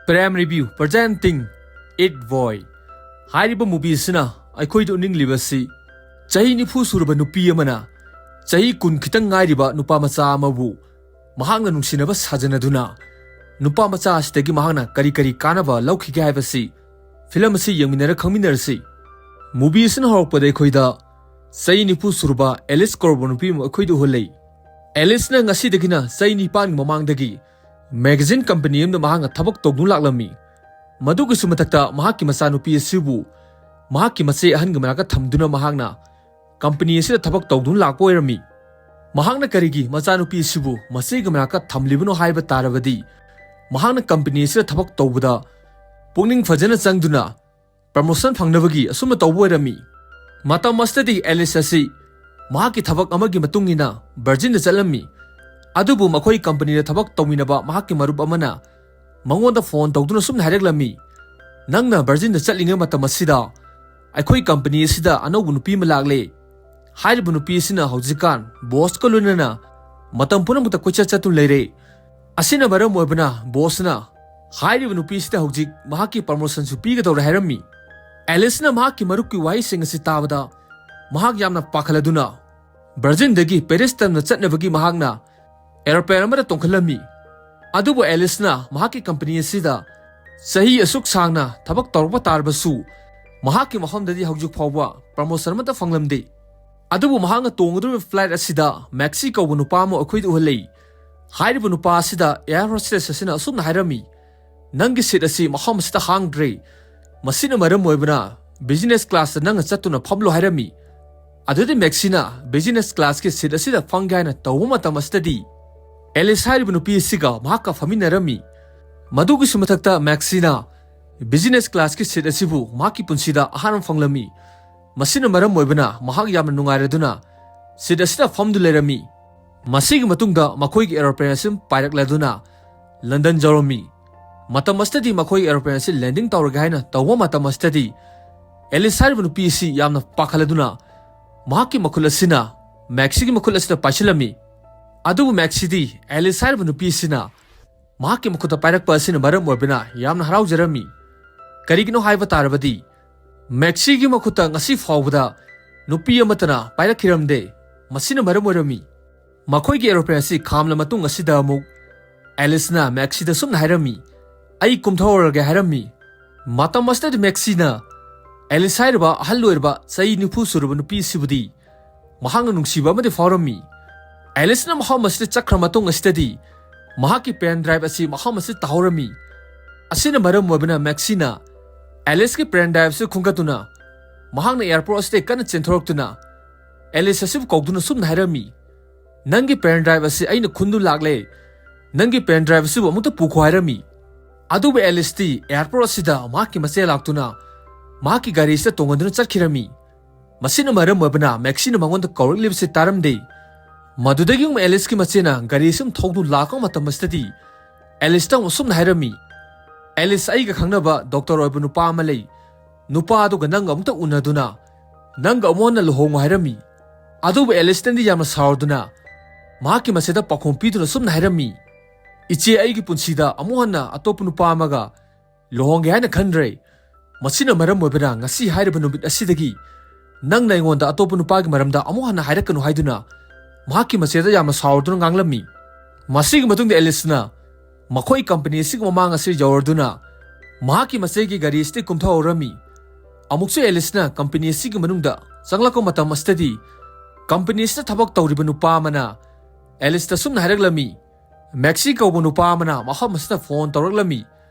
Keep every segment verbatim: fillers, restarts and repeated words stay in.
Prime Review presenting It Boy ꯍꯥꯏꯔꯤꯕ movie ꯑꯁꯤꯅ ꯑꯩꯈꯣꯏꯗ ꯎꯠꯅꯤꯡꯂꯤꯕꯁꯤ, ꯆꯍꯤ ꯅꯤꯐꯨ ꯁꯨꯔꯕ ꯅꯨꯄꯤ ꯑꯃꯅ ꯆꯍꯤ ꯀꯨꯟ ꯈꯤꯇꯪ ꯉꯥꯏꯔꯤꯕ ꯅꯨꯄꯥ ꯃꯆꯥ ꯑꯃꯕꯨ ꯃꯍꯥꯛꯅ ꯅꯨꯡꯁꯤꯅꯕ ꯁꯥꯖꯅꯗꯨꯅ ꯅꯨꯄꯥ ꯃꯆꯥ ꯑꯁꯤꯗꯒꯤ ꯃꯍꯥꯛꯅ ꯀꯔꯤ ꯀꯔꯤ ꯀꯥꯟꯅꯕ ꯂꯧꯈꯤꯒꯦ ꯍꯥꯏꯕꯁꯤ film ꯑꯁꯤ ꯌꯦꯡꯃꯤꯟꯅꯔ ꯈꯪꯃꯤꯟꯅꯔꯁꯤ꯫ Movie ꯑꯁꯤꯅ ꯍꯧꯔꯛꯄꯗ ꯑꯩꯈꯣꯏꯗ ꯆꯍꯤ ꯅꯤꯐꯨ ꯁꯨꯔꯕ ꯑꯦꯂꯤꯁ ꯀꯧꯔꯕ ꯅꯨꯄꯤ ꯑꯃ ꯑꯩꯈꯣꯏꯗ ꯎꯍꯜꯂꯤ꯫ ꯑꯦꯂꯤꯁꯅ ꯉꯁꯤꯗꯒꯤꯅ ꯆꯍꯤ ꯅꯤꯄꯥꯟꯒꯤ ꯃꯃꯥꯡꯗꯒꯤ magazine company ꯑꯃꯗ ꯃꯍꯥꯛꯅ ꯊꯕꯛ ꯇꯧꯗꯨꯅ ꯂꯥꯛꯂꯝꯃꯤ꯫ ꯃꯗꯨꯒꯤꯁꯨ ꯃꯊꯛꯇ ꯃꯍꯥꯛꯀꯤ ꯃꯆꯥꯅꯨꯄꯤ ꯑꯁꯤꯕꯨ ꯃꯍꯥꯛꯀꯤ ꯃꯆꯦ ꯑꯍꯟꯒꯤ ꯃꯅꯥꯛꯇ ꯊꯝꯗꯨꯅ ꯃꯍꯥꯛꯅ company ꯑꯁꯤꯗ ꯊꯕꯛ ꯇꯧꯗꯨꯅ ꯂꯥꯛꯄ ꯑꯣꯏꯔꯝꯃꯤ꯫ ꯃꯍꯥꯛꯅ ꯀꯔꯤꯒꯤ ꯃꯆꯥꯅꯨꯄꯤ ꯑꯁꯤꯕꯨ ꯃꯆꯦꯒꯤ ꯃꯅꯥꯛꯇ ꯊꯝꯂꯤꯕꯅꯣ ꯍꯥꯏꯕ ꯇꯥꯔꯕꯗꯤ, ꯃꯍꯥꯛꯅ company ꯑꯁꯤꯗ ꯊꯕꯛ ꯇꯧꯕꯗ ꯄꯨꯛꯅꯤꯡ ꯐꯖꯅ ꯆꯪꯗꯨꯅ promotion ꯐꯪꯅꯕꯒꯤ ꯑꯁꯨꯝꯅ ꯇꯧꯕ ꯑꯣꯏꯔꯝꯃꯤ꯫ ꯃꯇꯝ ꯑꯁꯤꯗꯗꯤ ꯑꯦꯂꯤꯁ ꯑꯁꯤ ꯃꯍꯥꯛꯀꯤ ꯊꯕꯛ ꯑꯃꯒꯤ ꯃꯇꯨꯡ ꯏꯟꯅ ꯕꯔꯖꯤꯟꯗ ꯆꯠꯂꯝꯃꯤ꯫ ꯑꯗꯨꯕꯨ ꯃꯈꯣꯏ companyꯗ ꯊꯕꯛ ꯇꯧꯃꯤꯟꯅꯕ ꯃꯍꯥꯛꯀꯤ ꯃꯔꯨꯞ ꯑꯃꯅ ꯃꯉꯣꯟꯗ phone ꯇꯧꯗꯨꯅ ꯁꯨꯝꯅ ꯍꯥꯏꯔꯛꯂꯝꯃꯤ, "ꯅꯪꯅ ꯕꯔꯖꯤꯟꯗ ꯆꯠꯂꯤꯉꯩ ꯃꯇꯝ ꯑꯁꯤꯗ ꯑꯩꯈꯣꯏ company ꯑꯁꯤꯗ ꯑꯅꯧꯕ ꯅꯨꯄꯤ ꯑꯃ ꯂꯥꯛꯂꯦ꯫ ꯍꯥꯏꯔꯤꯕ ꯅꯨꯄꯤ ꯑꯁꯤꯅ ꯍꯧꯖꯤꯛꯀꯥꯟ bossꯀ ꯂꯣꯏꯅꯅ ꯃꯇꯝ ꯄꯨꯝꯅꯃꯛꯇ ꯀꯣꯏꯆꯠ ꯆꯠꯇꯨꯅ ꯂꯩꯔꯦ꯫ ꯑꯁꯤꯅ ꯃꯔꯝ ꯑꯣꯏꯕꯅ bossꯅ ꯍꯥꯏꯔꯤꯕ ꯅꯨꯄꯤ ꯑꯁꯤꯗ ꯍꯧꯖꯤꯛ ꯃꯍꯥꯛꯀꯤ promotionꯁꯨ ꯄꯤꯒꯗꯧꯔꯦ" ꯍꯥꯏꯔꯝꯃꯤ꯫ ꯑꯦꯂꯤꯁꯅ ꯃꯍꯥꯛꯀꯤ ꯃꯔꯨꯞꯀꯤ ꯋꯥꯍꯩꯁꯤꯡ ꯑꯁꯤ ꯇꯥꯕꯗ ꯃꯍꯥꯛ ꯌꯥꯝꯅ ꯄꯥꯈꯠꯂꯗꯨꯅ ꯕꯔꯖꯤꯟꯗꯒꯤ ꯄꯦꯔꯤꯁ ꯇꯝꯅ ꯆꯠꯅꯕꯒꯤ ꯃꯍꯥꯛꯅ aeroplane ꯑꯃꯗ ꯇꯣꯡꯈꯠꯂꯝꯃꯤ꯫ ꯑꯗꯨꯕꯨ ꯑꯦꯂꯤꯁꯅ ꯃꯍꯥꯛꯀꯤ company ꯑꯁꯤꯗ ꯆꯍꯤ ꯑꯁꯨꯛ ꯁꯥꯡꯅ ꯊꯕꯛ ꯇꯧꯔꯛꯄ ꯇꯥꯔꯕꯁꯨ ꯃꯍꯥꯛꯀꯤ ꯃꯐꯝꯗꯗꯤ ꯍꯧꯖꯤꯛ ꯐꯥꯎꯕ promotion ꯑꯃꯠꯇ ꯐꯪꯂꯝꯗꯦ꯫ ꯑꯗꯨꯕꯨ ꯃꯍꯥꯛꯅ ꯇꯣꯡꯒꯗꯧꯔꯤꯕ flight ꯑꯁꯤꯗ ꯃꯦꯛꯁꯤ ꯀꯧꯕ ꯅꯨꯄꯥ ꯑꯃ ꯑꯩꯈꯣꯏꯗ ꯎꯍꯜꯂꯤ꯫ ꯍꯥꯏꯔꯤꯕ ꯅꯨꯄꯥ ꯑꯁꯤꯗ air hostess ꯑꯁꯤꯅ ꯑꯁꯨꯝꯅ ꯍꯥꯏꯔꯝꯃꯤ, "ꯅꯪꯒꯤ seat ꯑꯁꯤ ꯃꯐꯝ ꯑꯁꯤꯗ ꯍꯥꯡꯗ꯭ꯔꯦ꯫ ꯃꯁꯤꯅ ꯃꯔꯝ ꯑꯣꯏꯕꯅ business classꯇ ꯅꯪꯅ ꯆꯠꯇꯨꯅ ꯐꯝꯂꯣ" ꯍꯥꯏꯔꯝꯃꯤ꯫ ꯑꯗꯨꯗꯤ ꯃꯦꯛꯁꯤꯅ business classꯀꯤ seat ꯑꯁꯤꯗ ꯐꯝꯒꯦ ꯍꯥꯏꯅ ꯇꯧꯕ ꯃꯇꯝ ꯑꯁꯤꯗꯗꯤ ꯑꯦꯂꯤꯁ ꯍꯥꯏꯔꯤꯕ ꯅꯨꯄꯤ ꯑꯁꯤꯒ ꯃꯍꯥꯛꯀ ꯐꯝꯃꯤꯟꯅꯔꯝꯃꯤ꯫ ꯃꯗꯨꯒꯤꯁꯨ ꯃꯊꯛꯇ ꯃꯦꯛꯁꯤꯅ business classꯀꯤ seat ꯑꯁꯤꯕꯨ ꯃꯍꯥꯛꯀꯤ ꯄꯨꯟꯁꯤꯗ ꯑꯍꯥꯟꯕ ꯐꯪꯂꯝꯃꯤ꯫ ꯃꯁꯤꯅ ꯃꯔꯝ ꯑꯣꯏꯕꯅ ꯃꯍꯥꯛ ꯌꯥꯝꯅ ꯅꯨꯡꯉꯥꯏꯔꯗꯨꯅ seat ꯑꯁꯤꯗ ꯐꯝꯗꯨ ꯂꯩꯔꯝꯃꯤ꯫ ꯃꯁꯤꯒꯤ ꯃꯇꯨꯡꯗ ꯃꯈꯣꯏꯒꯤ aeroplane ꯑꯁꯤ ꯄꯥꯏꯔꯛꯂꯗꯨꯅ ꯂꯟꯗꯟ ꯌꯧꯔꯝꯃꯤ꯫ ꯃꯇꯝ ꯑꯁꯤꯗꯗꯤ ꯃꯈꯣꯏ aeroplane ꯑꯁꯤ landing ꯇꯧꯔꯒꯦ ꯍꯥꯏꯅ ꯇꯧꯕ ꯃꯇꯝ ꯑꯁꯤꯗꯗꯤ ꯑꯦꯂꯤꯁ ꯍꯥꯏꯔꯤꯕ ꯅꯨꯄꯤ ꯑꯁꯤ ꯌꯥꯝꯅ ꯄꯥꯈꯠꯂꯗꯨꯅ ꯃꯍꯥꯛꯀꯤ ꯃꯈꯨꯠ ꯑꯁꯤꯅ ꯃꯦꯛꯁꯤꯒꯤ ꯃꯈꯨꯠ ꯑꯁꯤꯗ ꯄꯥꯏꯁꯤꯜꯂꯝꯃꯤ꯫ ꯑꯗꯨꯕꯨ ꯃꯦꯛꯁꯤꯗꯤ ꯑꯦꯂꯤꯁ ꯍꯥꯏꯔꯤꯕ ꯅꯨꯄꯤ ꯑꯁꯤꯅ ꯃꯍꯥꯛꯀꯤ ꯃꯈꯨꯠꯇ ꯄꯥꯏꯔꯛꯄ ꯑꯁꯤꯅ ꯃꯔꯝ ꯑꯣꯏꯕꯅ ꯌꯥꯝꯅ ꯍꯔꯥꯎꯖꯔꯝꯃꯤ꯫ ꯀꯔꯤꯒꯤꯅꯣ ꯍꯥꯏꯕ ꯇꯥꯔꯕꯗꯤ, ꯃꯦꯛꯁꯤꯒꯤ ꯃꯈꯨꯠꯇ ꯉꯁꯤ ꯐꯥꯎꯕꯗ ꯅꯨꯄꯤ ꯑꯃꯠꯇꯅ ꯄꯥꯏꯔꯛꯈꯤꯔꯝꯗꯦ꯫ ꯃꯁꯤꯅ ꯃꯔꯝ ꯑꯣꯏꯔꯝꯃꯤ꯫ ꯃꯈꯣꯏꯒꯤ ꯑꯦꯔꯣꯄ꯭ꯂꯦꯟ ꯑꯁꯤ ꯈꯥꯝꯂ ꯃꯇꯨꯡ ꯑꯁꯤꯗ ꯑꯃꯨꯛ ꯑꯦꯂꯤꯁꯅ ꯃꯦꯛꯁꯤꯗ ꯁꯨꯝꯅ ꯍꯥꯏꯔꯝꯃꯤ, "ꯑꯩ ꯀꯨꯝꯊꯍꯧꯔꯒꯦ" ꯍꯥꯏꯔꯝꯃꯤ꯫ ꯃꯇꯝ ꯑꯁꯤꯗꯗꯤ ꯃꯦꯛꯁꯤꯅ ꯑꯦꯂꯤꯁ ꯍꯥꯏꯔꯤꯕ ꯑꯍꯜ ꯑꯣꯏꯔꯕ ꯆꯍꯤ ꯅꯤꯐꯨ ꯁꯨꯔꯕ ꯅꯨꯄꯤ ꯑꯁꯤꯕꯨꯗꯤ ꯃꯍꯥꯛꯅ ꯅꯨꯡꯁꯤꯕ ꯑꯃꯗꯤ ꯐꯥꯎꯔꯝꯃꯤ꯫ ꯑꯦꯂꯤꯁꯅ ꯃꯐꯝ ꯑꯁꯤꯗ ꯆꯠꯈ꯭ꯔ ꯃꯇꯨꯡ ꯑꯁꯤꯗꯗꯤ ꯃꯍꯥꯛꯀꯤ ꯄꯦꯟ ꯗ꯭ꯔꯥꯏꯚ ꯑꯁꯤ ꯃꯐꯝ ꯑꯁꯤꯗ ꯇꯥꯍꯧꯔꯝꯃꯤ꯫ ꯑꯁꯤꯅ ꯃꯔꯝ ꯑꯣꯏꯕꯅ ꯃꯦꯛꯁꯤꯅ ꯑꯦꯂꯤꯁꯀꯤ ꯄꯦꯟ ꯗ꯭ꯔꯥꯏꯚ ꯑꯁꯤ ꯈꯨꯟꯒꯠꯇꯨꯅ ꯃꯍꯥꯛꯅ ꯑꯦꯌꯥꯔꯄꯣꯔꯠ ꯑꯁꯤꯗ ꯀꯟꯅ ꯆꯦꯟꯊꯣꯔꯛꯇꯨꯅ ꯑꯦꯂꯤꯁ ꯑꯁꯤꯕꯨ ꯀꯧꯗꯨꯅ ꯁꯨꯝꯅ ꯍꯥꯏꯔꯝꯃꯤ, "ꯅꯪꯒꯤ ꯄꯦꯟ ꯗ꯭ꯔꯥꯏꯚ ꯑꯁꯤ ꯑꯩꯅ ꯈꯨꯟꯗꯨ ꯂꯥꯛꯂꯦ꯫ ꯅꯪꯒꯤ ꯄꯦꯟ ꯗ꯭ꯔꯥꯏꯚ ꯑꯁꯤꯕꯨ ꯑꯃꯨꯛꯇ ꯄꯨꯈꯣ" ꯍꯥꯏꯔꯝꯃꯤ꯫ ꯑꯗꯨꯕꯨ ꯑꯦꯂꯤꯁꯇꯤ ꯑꯦꯌꯥꯔꯄꯣꯔꯠ ꯑꯁꯤꯗ ꯃꯍꯥꯛꯀꯤ ꯃꯆꯦ ꯂꯥꯛꯇꯨꯅ ꯃꯍꯥꯛꯀꯤ ꯒꯥꯔꯤ ꯑꯁꯤꯗ ꯇꯣꯡꯍꯟꯗꯨꯅ ꯆꯠꯈꯤꯔꯝꯃꯤ꯫ ꯃꯁꯤꯅ ꯃꯔꯝ ꯑꯣꯏꯕꯅ ꯃꯦꯛꯁꯤꯅ ꯃꯉꯣꯟꯗ ꯀꯧꯔꯛꯂꯤꯕꯁꯤ ꯇꯥꯔꯝꯗꯦ꯫ ꯃꯗꯨꯗꯒꯤ ꯑꯃꯨꯛ ꯑꯦꯂꯤꯁꯀꯤ ꯃꯆꯦꯅ ꯒꯥꯔꯤ ꯑꯁꯤ ꯑꯃꯨꯛ ꯊꯧꯗꯨꯅ ꯂꯥꯛꯄ ꯃꯇꯝ ꯑꯁꯤꯗꯗꯤ ꯑꯦꯂꯤꯁꯇ ꯑꯃꯨꯛ ꯁꯨꯝꯅ ꯍꯥꯏꯔꯝꯃꯤ, "ꯑꯦꯂꯤꯁ, ꯑꯩꯒ ꯈꯪꯅꯕ ꯗꯣꯛꯇꯔ ꯑꯣꯏꯕ ꯅꯨꯄꯥ ꯑꯃ ꯂꯩ꯫ ꯅꯨꯄꯥ ꯑꯗꯨꯒ ꯅꯪꯒ ꯑꯃꯨꯛꯇ ꯎꯅꯗꯨꯅ ꯅꯪꯒ ꯑꯃꯨꯛ ꯍꯟꯅ ꯂꯨꯍꯣꯡꯉꯨ" ꯍꯥꯏꯔꯝꯃꯤ꯫ ꯑꯗꯨꯕꯨ ꯑꯦꯂꯤꯁꯅꯗꯤ ꯌꯥꯝꯅ ꯁꯥꯎꯔꯗꯨꯅ ꯃꯍꯥꯛꯀꯤ ꯃꯆꯦꯗ ꯄꯥꯎꯈꯨꯝ ꯄꯤꯗꯨꯅ ꯁꯨꯝꯅ ꯍꯥꯏꯔꯝꯃꯤ, "ꯏꯆꯦ, ꯑꯩꯒꯤ ꯄꯨꯟꯁꯤꯗ ꯑꯃꯨꯛ ꯍꯟꯅ ꯑꯇꯣꯞꯄ ꯅꯨꯄꯥ ꯑꯃꯒ ꯂꯨꯍꯣꯡꯒꯦ ꯍꯥꯏꯅ ꯈꯟꯗ꯭ꯔꯦ꯫ ꯃꯁꯤꯅ ꯃꯔꯝ ꯑꯣꯏꯕꯅ ꯉꯁꯤ ꯍꯥꯏꯔꯤꯕ ꯅꯨꯃꯤꯠ ꯑꯁꯤꯗꯒꯤ ꯅꯪꯅ ꯑꯩꯉꯣꯟꯗ ꯑꯇꯣꯞꯄ ꯅꯨꯄꯥꯒꯤ ꯃꯔꯝꯗ ꯑꯃꯨꯛ ꯍꯟꯅ ꯍꯥꯏꯔꯛꯀꯅꯨ" ꯍꯥꯏꯗꯨꯅ ꯃꯍꯥꯛꯀꯤ ꯃꯆꯦꯗ ꯌꯥꯝꯅ ꯁꯥꯎꯔꯗꯨꯅ ꯉꯥꯡꯂꯝꯃꯤ꯫ ꯃꯁꯤꯒꯤ ꯃꯇꯨꯡꯗ ꯑꯦꯂꯤꯁꯅ ꯃꯈꯣꯏ ꯀꯝꯄꯅꯤ ꯑꯁꯤꯒꯤ ꯃꯃꯥꯡ ꯑꯁꯤ ꯌꯧꯔꯗꯨꯅ ꯃꯍꯥꯛꯀꯤ ꯃꯆꯦꯒꯤ ꯒꯥꯔꯤ ꯑꯁꯤꯗꯒꯤ ꯀꯨꯝꯊꯍꯧꯔꯝꯃꯤ꯫ ꯑꯃꯨꯛꯁꯨ ꯑꯦꯂꯤꯁꯅ ꯀꯝꯄꯅꯤ ꯑꯁꯤꯒꯤ ꯃꯅꯨꯡꯗ ꯆꯪꯂꯛꯄ ꯃꯇꯝ ꯑꯁꯤꯗꯗꯤ ꯀꯝꯄꯅꯤ ꯑꯁꯤꯗ ꯊꯕꯛ ꯇꯧꯔꯤꯕ ꯅꯨꯄꯥ ꯑꯃꯅ ꯑꯦꯂꯤꯁꯇ ꯁꯨꯝꯅ ꯍꯥꯏꯔꯛꯂꯝꯃꯤ, "ꯃꯦꯛꯁꯤ ꯀꯧꯕ ꯅꯨꯄꯥ ꯑꯃꯅ ꯃꯐꯝ ꯑꯁꯤꯗ ꯐꯣꯟ ꯇꯧꯔꯛꯂꯝꯃꯤ,